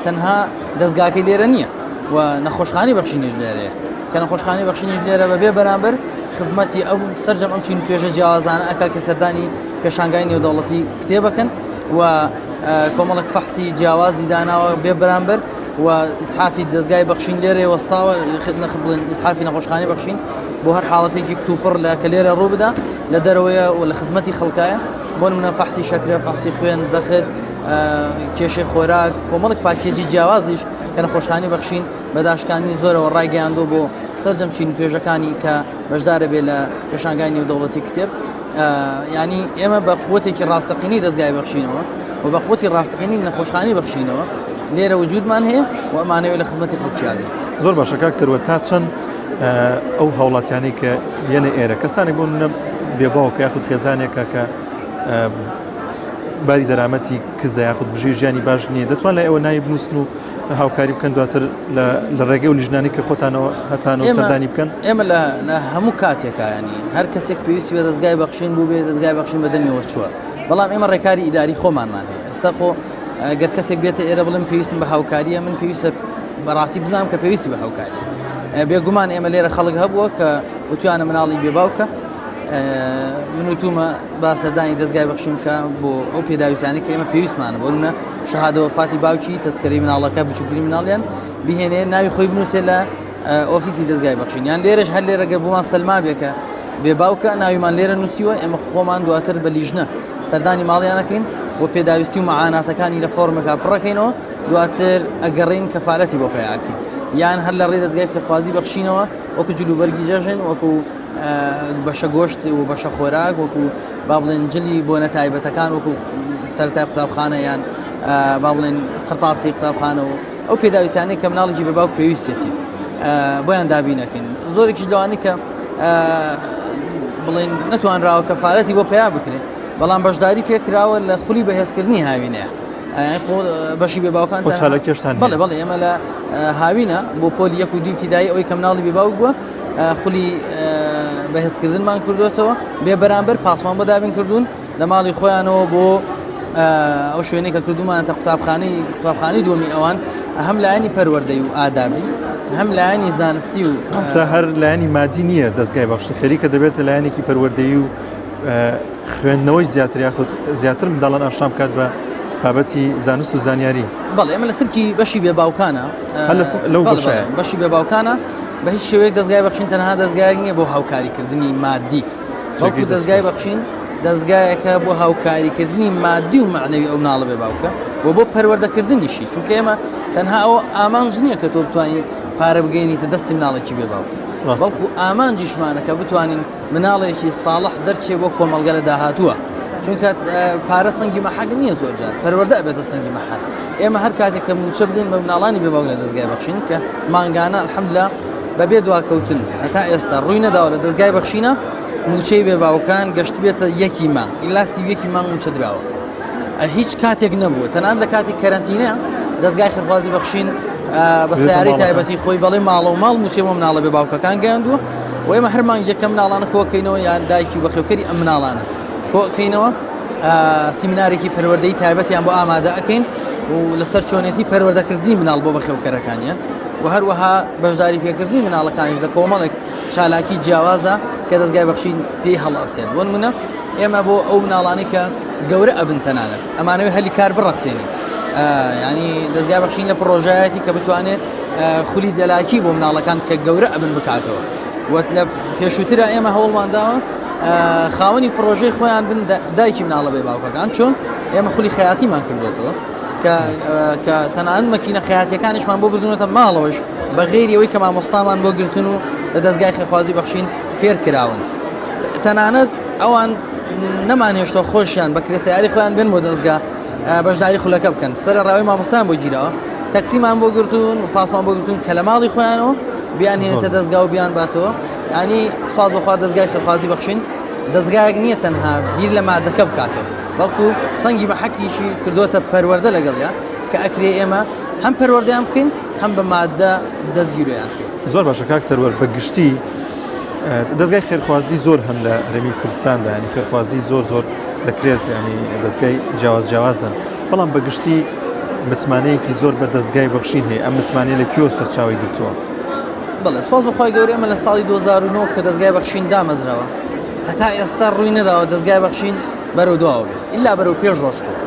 تەنها دەزگاکەی لێرە نییە و نەخۆشخانی بەخشینیش لێرەیە کە نەخۆشخانی بەخشینیش لێرە بەبێ بەرامبەر خزمەتی ئەو سەرجەم ئەم چین توێژە جیاوازانە ئەکا کە سەردانی پێشانگای نێودەوڵەتی کتێبەکەن و کۆمەڵک فەحسی جیاوازی داناوە بێ بەرامبەر و ئیسحافی دەستگای بەخشین لێرێ وەستاوە بڵێن ئیسحافی نەخۆشخانی بەخشین بۆ هەر حاڵەتێکی کتوپڕ لە کە لێرە ڕوو بدا لە دەرەوەیە و لە خزمەتی خەڵکایە بۆ نمونە فەحسی شەکرە فەحسی خوێن زەخت کێشەی خۆراک کۆمەڵک پاکێجی جیاوازیش کە نەخۆشخانی بەخشین بە داشکانی زۆرەوە ڕایگەیاندووە بۆ سەرجەم چین توێژەکانی کە بەشدارە بێ لە پێشانگای نێودەوڵەتی کتێب ینی ئێمە بە قوتێکی ڕاستەقینی دەستگای بەخشینەوە و بە قوتی ڕاستەقینی نەخۆشخانی بەخشینەوە لێرە وجودمان هەیە و ئەمانەوێت لە خزمەتی خەڵکیابین زۆر باشە کاک سەروەر تا چەند ئەو هاوڵاتیانەی کە یەنە ئێرە کەسانێک بۆ نمونە بێباوکە یاخود خێزانێکە کە باری دەرامەتی کزە یاخود بژێ ژیانی باش نییە دەتوان لای ئەوە ناوی بنووسن و هاوکاری بکەن دواتر لە ڕێگەی و لیژنانی کە خۆتانەوە هەتانەوە سەردانی بکەن ئێمە لە هەموو کاتێکا ینی هەر کەسێک پێویستی بە دەستگای بەخشین بوو بێ دەستگای بەخشین بە دەمیەوە چووە بەڵام ئێمە ڕێکاری ئیداری خۆمانمان هەیە ئێستا خۆ گەر کەسێک بێتە ئێرە بڵێم پێویستم بە هاوکاریە من پێویستە بەڕاستی بزانم کە پێویستی بە هاوکاری بێگومان ئێمە لێرە خەڵک هەبووە کە وتویانە مناڵی بێ باوکە من وتومە با سەردانی دەستگای بەخشین بکە بۆ ئەو پێداویستانی کە ئێمە پێویستمانە بۆ منە شەهادە وەفاتی باوکی تەسکەری مناڵەکە بچووکترین مناڵیان بهێنێ ناوی خۆی بنووسێ لە ئۆفیسی دەستگای بەخشین یان لێرەش هەر لێرە گەر بۆمان سەلما بێ کە بێ باوکە ناویمان لێرە نووسیوە ئێمە خۆمان دواتر بە لیژنە سەردانی ماڵیانەکەین و پێداویستی و معاناتەکانی لە فۆرمەکە پڕەکەینەوە دواتر ئەگەڕین کەفالەتی بۆ پیاکەین یان هەر لە ڕێی دەستگای خێرخوازی بەخشینەوە وەکو جلوبەرگی جەژن وەکو بەشە گۆشت و بەشە خۆراک وەکو با بڵێن جلی بۆنە تایبەتەکان وەکو سەرای قوتابخانە یان با بڵێن قرتاسی قوتابخانە و ئەو پێداویستیانەی کە مناڵێکی بە باوک پێویستێتی بۆیان دابینەکەین زۆرێکیش لەوانەی کە بڵێن نەتوانراوە کەفاەتی بۆ پیا بکرێت بەڵام بەشداری پێکراوە لە خولی بەهێزکردنی هاوینەیە بەشی بێ باوکان کێشتان بەڵێ بەڵێ ئێمە لە هاوینە بۆ پۆلی یەک و دوو ابتدایی ئەوەی کە مناڵی بێ باوک بووە خولی بەهێزکردنمان کردوێتەوە بێ بەرامبەر پاسمان بۆ دابین کردوون لە ماڵی خۆیانەوە بۆ ئەو شوێنەی کە کردومانەتە قوتابخانەی قوتابخانەی دووەمی ئەوان هەم لایەنی پەروەردەی و ئادابی هەم لایەنی زانستی و هەر لایەنی مادی نییە دەستگای بەخشی خەریکە دەبێتە لایەنێکی پەروەردەی و خوێندنەوەی زیاتر یاخود زیاتر منداڵان ئاشنا بکات بە بابەتی زانست و زانیاری. بەڵێ ئێمە لە سلکی بەشی بێ باوکانە لەو بەشەیە بەشی بێ باوکانە بە هیچ شێوەیەک دەستگای بەخشین تەنها دەستگایەک نییە بۆ هاوکاریکردنی مادی بەڵکو دەستگای بەخشین دەستگایەکە بۆ هاوکاریکردنی مادی و معنەوی ئەو مناڵە بێ باوکە و بۆ پەروەردەکردنیشی چونکە ئێمە تەنها ئەو ئامانج نییە کە تۆ بتوانین پارە بگەینیتە دەستی مناڵێکی بێ باوک بەڵکو ئامانجیشمانە کە بتوانین مناڵێکی ساڵح دەرچێ بۆ کۆمەڵگە لە داهاتووە چونکە پارە سەنگی مەحەک نییە زۆر جار پەروەردە ئەبێتە سەنگی مەحەک ئێمە هەر کاتێک کە موچە بدەین بە مناڵانی بێ باوک لە دەستگای بەخشین کە مانگانە الحمدلله بەبێ دواکەوتن هەتا ئێستا ڕووی نەداوە لە دەستگای بەخشینە موچەی بێ باوکان گەشتبێتە یەکی مانگ ئیلا 31 مانگ موچە دراوە هیچ کاتێک نەبووە تەنانەت لە کاتی کەرەنتینە دەستگای خێرخوازی بەخشین بە سیارەی تایبەتی خۆی بەڵێ ماڵە و ماڵ موچەی بۆ مناڵە بێ باوکەکان گەیاندووە و ئێمە هەر مانگ یەکەم مناڵانە کۆکەینەوە یان دایکی و بەخێوکەری ئەم مناڵانە کۆکەینەوە سیمینارێکی پەروەردەی تایبەتیان بۆ ئامادە ئەەکەین و لەسەر چۆنێتی پەروەردەکردنی مناڵ بۆ بەخێوکەرەکانیان و هەروەها بەشداری پێکردنی مناڵەکانیش لە کۆمەڵێک چالاکی جیاوازە کە دەستگای بەخشین پێی هەڵئەسێت بۆ نمونە ئێمە بۆ ئەو مناڵانی کە گەورە ئەبن تەنانەت ئەمانەوێ هەلی کار بڕەخسێنین ینی دەستگای بەخشین لە پرۆژایەتی کە بتوانێت خولی دەلاکی بۆ مناڵەکان کە گەورە ئەبن بکاتەوە وەت لە پێشووترە ئێمە هەوڵمانداوە خاوەنی پرۆژەی خۆیان بن دایکی مناڵە بێ باوکەکان چۆن ئێمە خولی خەیاتیمان کردوێتەوە کە تەنانەت مەکینە خەیاتیەکانیشمان بۆ بردوونەتە ماڵەوەش بە غەیری ئەوەی کە مامۆستامان بۆ گرتن و لە دەستگای خێرخوازی بەخشین فێر کراون تەنانەت ئەوان نەمانهێشتەوە خۆشیان بە کرێسیاری خۆیان بێن بۆ دەستگا بەشداری خولەکە بکەن سەر ڕاوی مامۆستان بۆ گیراوە تەکسیمان بۆ گرتوون و پاسمان بۆ گرتوون کە لە ماڵی خۆیانەوە بیان هێنێتە دەستگا و بیان باتەوە ینی سواز بەخوا دەستگای خێرخوازی بەخشین دەستگایەک نییە تەنها بیر لە مادەکە بکاتەوە. بەڵکو سەنگی مەحەکیشی کردوتە پەروەردە لەگەڵیا کە ئەکرێ ئێمە هەم پەروەردەیان بکەین هەم بە مادە دەستگیرۆیان بکەین. زۆر باشە کاک سەروەر بە گشتی دەزگای خێرخوازی زۆر هەن لە هەرێمی کوردستاندا ینی خێرخوازی زۆر زۆر دەکرێت ینی دەزگای جیاواز جیاوازن بەڵام بە گشتی متمانەیەکی زۆر بە دەزگای بەخشین هەیە ئەم متمانەیە لە کوێوە سەرچاوەی گرتووە؟ بەڵێ سپاس بەخوای گەورە ئێمە لە ساڵی 2009 کە دەزگای بەخشین دامەزراوە هەتا ئێستا ڕووی نەداوە دەزگای بەخشین بەرەو دواوە بێت ئیلا بەرەو پێش ڕۆشتووە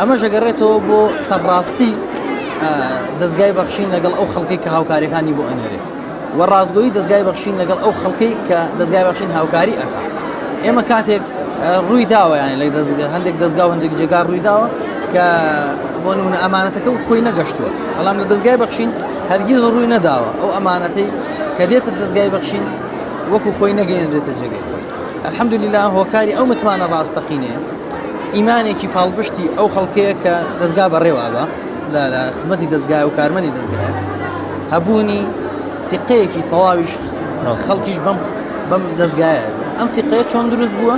ئەمەش ئەگەڕێتەوە بۆ سەرڕاستی دەزگای بەخشین لەگەڵ ئەو خەڵکەی کە هاوکاریەکانی بۆ ئەنێرێ و ڕاستگۆیی دەزگای بەخشین لەگەڵ ئەو خەڵکەی کە دەزگای بەخشین هاوکاری ئەکا ئێمە کاتێک ڕووی داوە یان لە هەندێک دەزگا و هەندێک جێگا ڕووی داوە کە بۆ نمونە ئەمانەتەکە و خۆی نەگەشتووە بەڵام لە دەزگای بەخشین هەرگیز ڕووی نەداوە ئەو ئەمانەتەی کە دێتە دەزگای بەخشین وەکو خۆی نەگەیەنرێتە جێگەی خۆی الحمدلله هۆکاری ئەو متمانە ڕاستەقینەیە ئیمانێکی پاڵپشتی ئەو خەڵکەیە کە دەزگا بەڕێوە ئەبا لە خزمەتی دەزگای و کارمەندی دەزگایە هەبوونی سیقەیەکی تەواویش خەڵکیش بەم بەم دەزگایە ئەم سیقەیە چۆن دروست بووە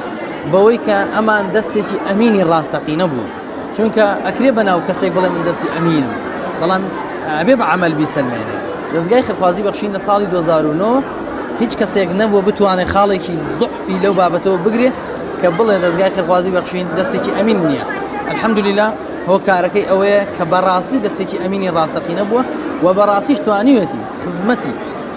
بەوەی کە ئەمان دەستێکی ئەمینی ڕاستەقینە بوو چونکە ئەکرێ بەناو کەسێک بڵێ من دەستی ئەمینم بەڵام ئەبێ بە عمل بیسەلمێنێ دەزگای خێرخوازی بەخشین لە ساڵی 2009 هیچ کەسێک نەبووە بتوانێت خاڵێکی زۆحفی لەو بابەتەوە بگرێ کە بڵێ دەزگای خێرخوازی بەخشین دەستێکی ئەمین نییە الحمدللە هۆکارەکەی ئەوەیە کە بەڕاستی دەستێکی ئەمینی ڕاستەقینە بووە و بەڕاستیش توانیوێتی خزمەتی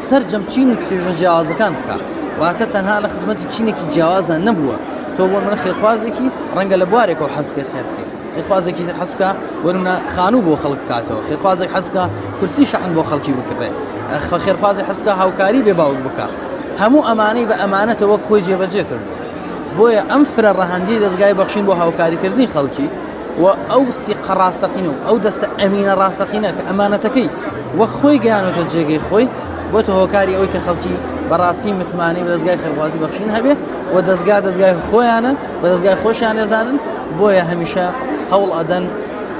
سەرجەم چین و توێژە جیاوازەکان بکا واتە تەنها لە خزمەتی چینێکی جیاوازە نەبووە تۆ بۆ منە خێرخوازێکی ڕەنگە لە بوارێکەوە حەز بکەی خێر بکەی خێرخوازێکی تر حەز بکە بۆ نمونە خانوو بۆ خەڵک بکاتەوە خێرخوازێک حەز بکە کورسی شەحن بۆ خەڵکی بکڕێ خێرخوازێک حەز بکە هاوکاری بێ باوک بکە هەموو ئەمانەی بە ئەمانەتە وەک خۆی جێبەجێ کردووە بۆیە ئەم فرە ڕەهەندی دەزگای بەخشین بۆ هاوکاریکردنی خەڵکی و ئەو سیقە ڕاستەقینە و ئەو دەستە ئەمینە ڕاستەقینە کە ئەمانەتەکەی وەک خۆی گەیانۆتە جێگەی خۆی بۆتە هۆکاری ئەوەی کە خەڵکی بەڕاستی متمانەی بە دەزگای خێرخوازی بەخشین هەبێ و دەزگا دەزگای خۆیانە بە دەزگای خۆشیان دەزانن بۆیە هەمیشە هەوڵ ئەدەن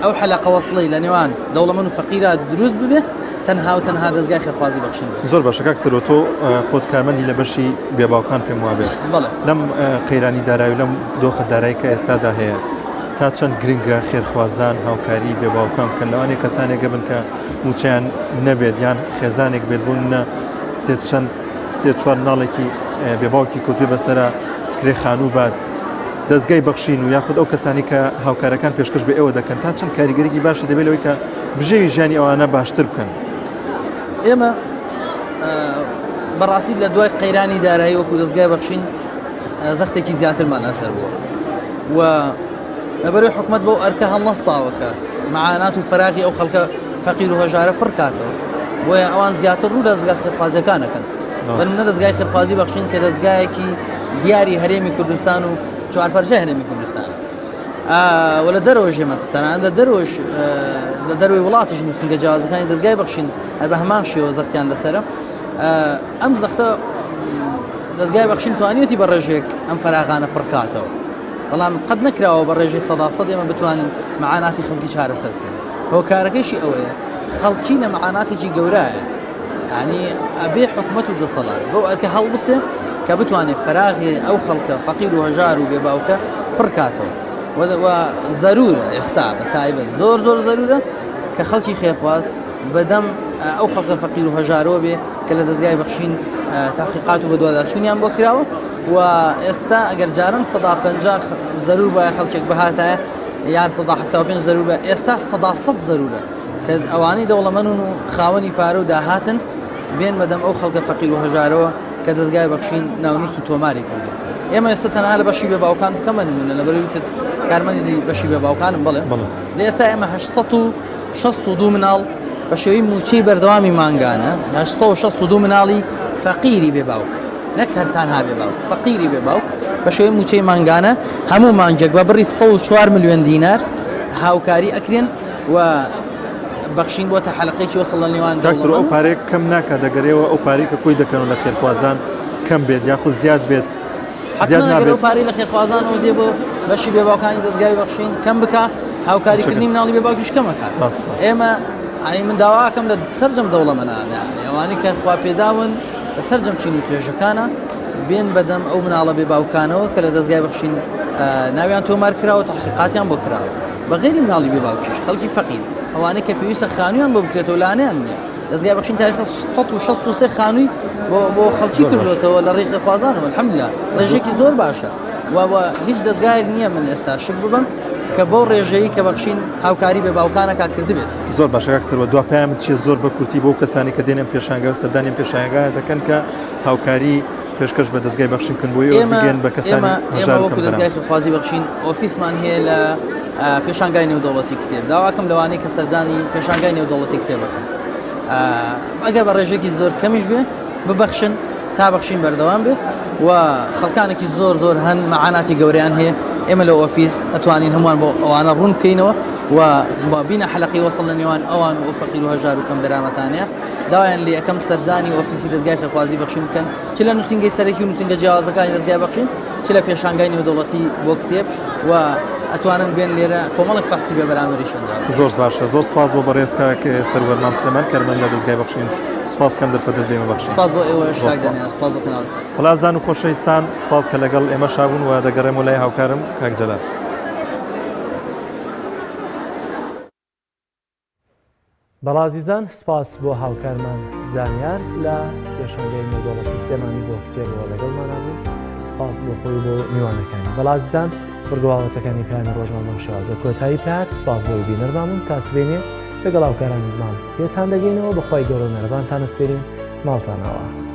ئەو حەلەقە وەسڵەی لە نێوان دەوڵەمەند و فەقیرا دروست ببێ تەنها و تەنها دەزگای خێرخوازی بەخشین بێت. زۆر باشە کاک سەروە تۆ خۆت کارمەندی لە بەشی بێباوکان پێم وابێت بەڵێ. لەم قەیرانی دارایی و لەم دۆخە دارایی کە ئێستادا هەیە تا چەند گرنگە خێرخوازان هاوکاری بێباوکان بکەن لەوانەیە کەسانێک هەبن کە مووچەیان نەبێت یان خێزانێک بێت بۆ نمونە سێ چەند سێ چوار مناڵێکی بێباوکی کەوتوێ بەسەرە کرێ خانوو بات دەستگای بەخشین و یاخود ئەو کەسانی کە هاوکارەکان پێشکەش بە ئێوە دەکەن تا چەند کاریگەریی باشی دەبێت لەوەی کە بژێوی ژیانی ئەوانە باشتر بکەن ئێمە بەڕاستی لە دوای قەیرانی دارایی وەکو دەستگای بەخشین زەختێکی زیاترمان لەسەر بووە و لەبەرەی حکومت بەو ئەرکە هەڵنەستاوە کە معانات و فەراغی ئەو خەڵکە فەقیر و هەژارە پڕ کاتەوە بۆیە ئەوان زیاتر ڕوو لە دەزگا خێرخوازیەکان ئەکەن بە نمونە دەزگای خێرخوازی بەخشین کە دەزگایەکی دیاری هەرێمی کوردستان و چوارپەرچەی هەرێمی کوردستانە و لە دەرەوەش ئێمە تەنانەت لە دەرەوەش لە دەروی وڵاتیش نووسینگە جیاوازەکانی دەزگای بەخشین هەر بە هەمان شێوە زەختیان لەسەرە ئەم زەختە دەزگای بەخشین توانیوتی بە ڕێژێک ئەم فەراغانە پڕکاتەوە بەڵام قەت نەکراوە بە ڕێژەی سەدا سەد ئێمە بتوانین مەعاناتی خەڵکی چارەسەر بکەین هۆکارەکەشی ئەوەیە خەڵکی لە مەعاناتێکی گەورایە یعنی ئەبێ حکومەت و دەسەڵات بەو ئەرکە هەڵبسێ کە بتوانێت فراغی ئەو خەڵکە فەقیر و هەژار و بێباوکە پڕکاتەوە و زەرورە ئێستا بە تایبەت زۆر زۆر زەرورە کە خەڵکی خێرخواز بەدەم ئەو خەڵکە فەقیر و هەژارەوە بێ کە لە دەزگای بەخشین تاقیقات و بەدواداچوونیان بۆ کراوە و ئێستا ئەگەر جاران 50 زەرور وایە خەڵکێک بهاتایە یان 75 زەرور بە ئێستا 100 زەرورە کە ئەوانەی دەوڵەمەنون و خاوەنی پارە و داهاتن بێن بەدەم ئەو خەڵکە فەقیر و هەژارەوە کە دەزگای بەخشین ناونووس و تۆماری کردو ئێمە ئێستا تەنها لە بەشی بێ باوکان بکەمە نمونە لە بەرەوی کارمەندی بەشی بێ باوکانم بڵێ لە ئێستا ئێمە 862 مناڵ بە شێوەی مووچەی بەردەوامی مانگانە 862 مناڵی فەقیری بێ باوک نەک هەر تەنها بێ باوک فەقیری بێ باوک بە شێوەی مووچەی مانگانە هەموو مانگێک بە بڕی 104 ملیۆن دینار هاوکاری ئەکرێن و بەخشین بۆتە حەلقێکی وەسڵ لە نێوان کاک سرو ئەو پارەیە کەم ناکات دەگەرێەوە ئەو پارەی کە کۆی دەکەن لە خێرخوازان کەم بێت یاخود زیاد بێت زیاد نابێت ئەو پارەی لە خێرخوازانەوە دێ بۆ بەشی بێباوکانی دەزگای بەخشین کەم بکا هاوکاریکردنی مناڵی بێباوکیش کەمەکات ئێمە ئەی من داواکەم لە سەرجەم دەوڵەمەنان ئەوانەی کە خوا پێداون لە سەرجەم چین و توێژەکانە بێن بەدەم ئەو مناڵە بێ باوکانەوە کە لە دەزگای بەخشین. ناویان تۆمار کراوە تحقیقاتیان بۆ کراوە بە غیری مناڵی بێ باوکیش خەڵکی فەقیر ئەوانەی کە پێویستە خانوویان بۆ بکرێتەوە لانیان نییە دەزگای بەخشین تا ئێستا 163 خانووی بۆ بۆ خەڵکی کردوێتەوە لە ڕێی خێرخوازانەوە الحمدلله ڕێژێکی زۆر باشە و هیچ دەزگایەک نییە من ئێستا شک ببم کە بەو ڕێژەیە کە بەخشین هاوکاری بێ باوکانەکە کردبێت. زۆر باشە کاک سروە دوا پەیامت چیە زۆر بە کورتی بۆ کەسانی کە دێنم پێشانگا و سەردانی پێشانگا دەکەن کە هاوکاری پێشکەش بە دەزگای بەخشین بکەن بۆی ئێوەش بگەن بە کەسانی هەژار و وەکو دەزگای خێرخوازی بەخشین ئۆفیسمان هەیە لە پێشانگای نێودەوڵەتی کتێب داواکەم لەوانەی کە سەردانی پێشانگای نێودەوڵەتی کتێب بکەن ئەگەر بە ڕێژێکی زۆر کەمیش بێ ببەخشن تا بەخشین بەردەوام بێ و خەڵکانێکی زۆر زۆر هەن مەعاناتی گەورەیان هەیە ئێمە لە ئۆفیس ئەتوانین هەمووان بۆ ئەوانە ڕوون بکەینەوە و بینە حەلقی وەسڵ لە نێوان ئەوان و فەقیر و هەژار و کەم دەرامەتانەیە داوایان لێ ئەکەم سەردانی ئۆفیسی دەزگای خێرخوازی بەخشین بکەن چ لە نووسینگەی سەرەکی و نووسینگە جیاوازەکانی دەزگای بەخشین چ لە پێشانگای نێودەوڵەتی بۆ کتێب و ئەتوانن بێن لێرە کۆمەڵێک فەحسی بێ بەرامبەریش ئەنجام بدەن. زۆر باشە زۆر سپاس بۆ بەڕێز کاک سەروەر مام سلێمان کارمەند لە دەزگای بەخشین سپاس کەم دەرفەتت بێمە بەخشین. سپاس بۆ ئێوەش کاک دانیال سپاس بۆ کەناڵی سپاس. وەڵا ئازیزان و خۆشەویستان سپاس کە لەگەڵ ئێمەشا بوون و دەگەڕێمەوە لای هاوکارم کاک جەلال. بەڵا ئازیزان سپاس بۆ هاوکارمان دانیار لە پێشانگای نێودەوڵەتی سلێمانی بۆ کتێبەوە لەگەڵمانا بوو سپاس بۆ خۆی و بۆ میوانەکانی بەڵا ئازیزان بڕگەواوەتەکانی پەیامی ڕۆژمان بەم شێوازە کۆتایی پێهات سپاس بۆی بینەرمان بوون تا سبەینێ لەگەڵ هاوکارانی ماڵ پێتان دەگەینەوە بەخوای گەورە و مێرەبانتان ئەسپێرین ماڵتان ئاوا.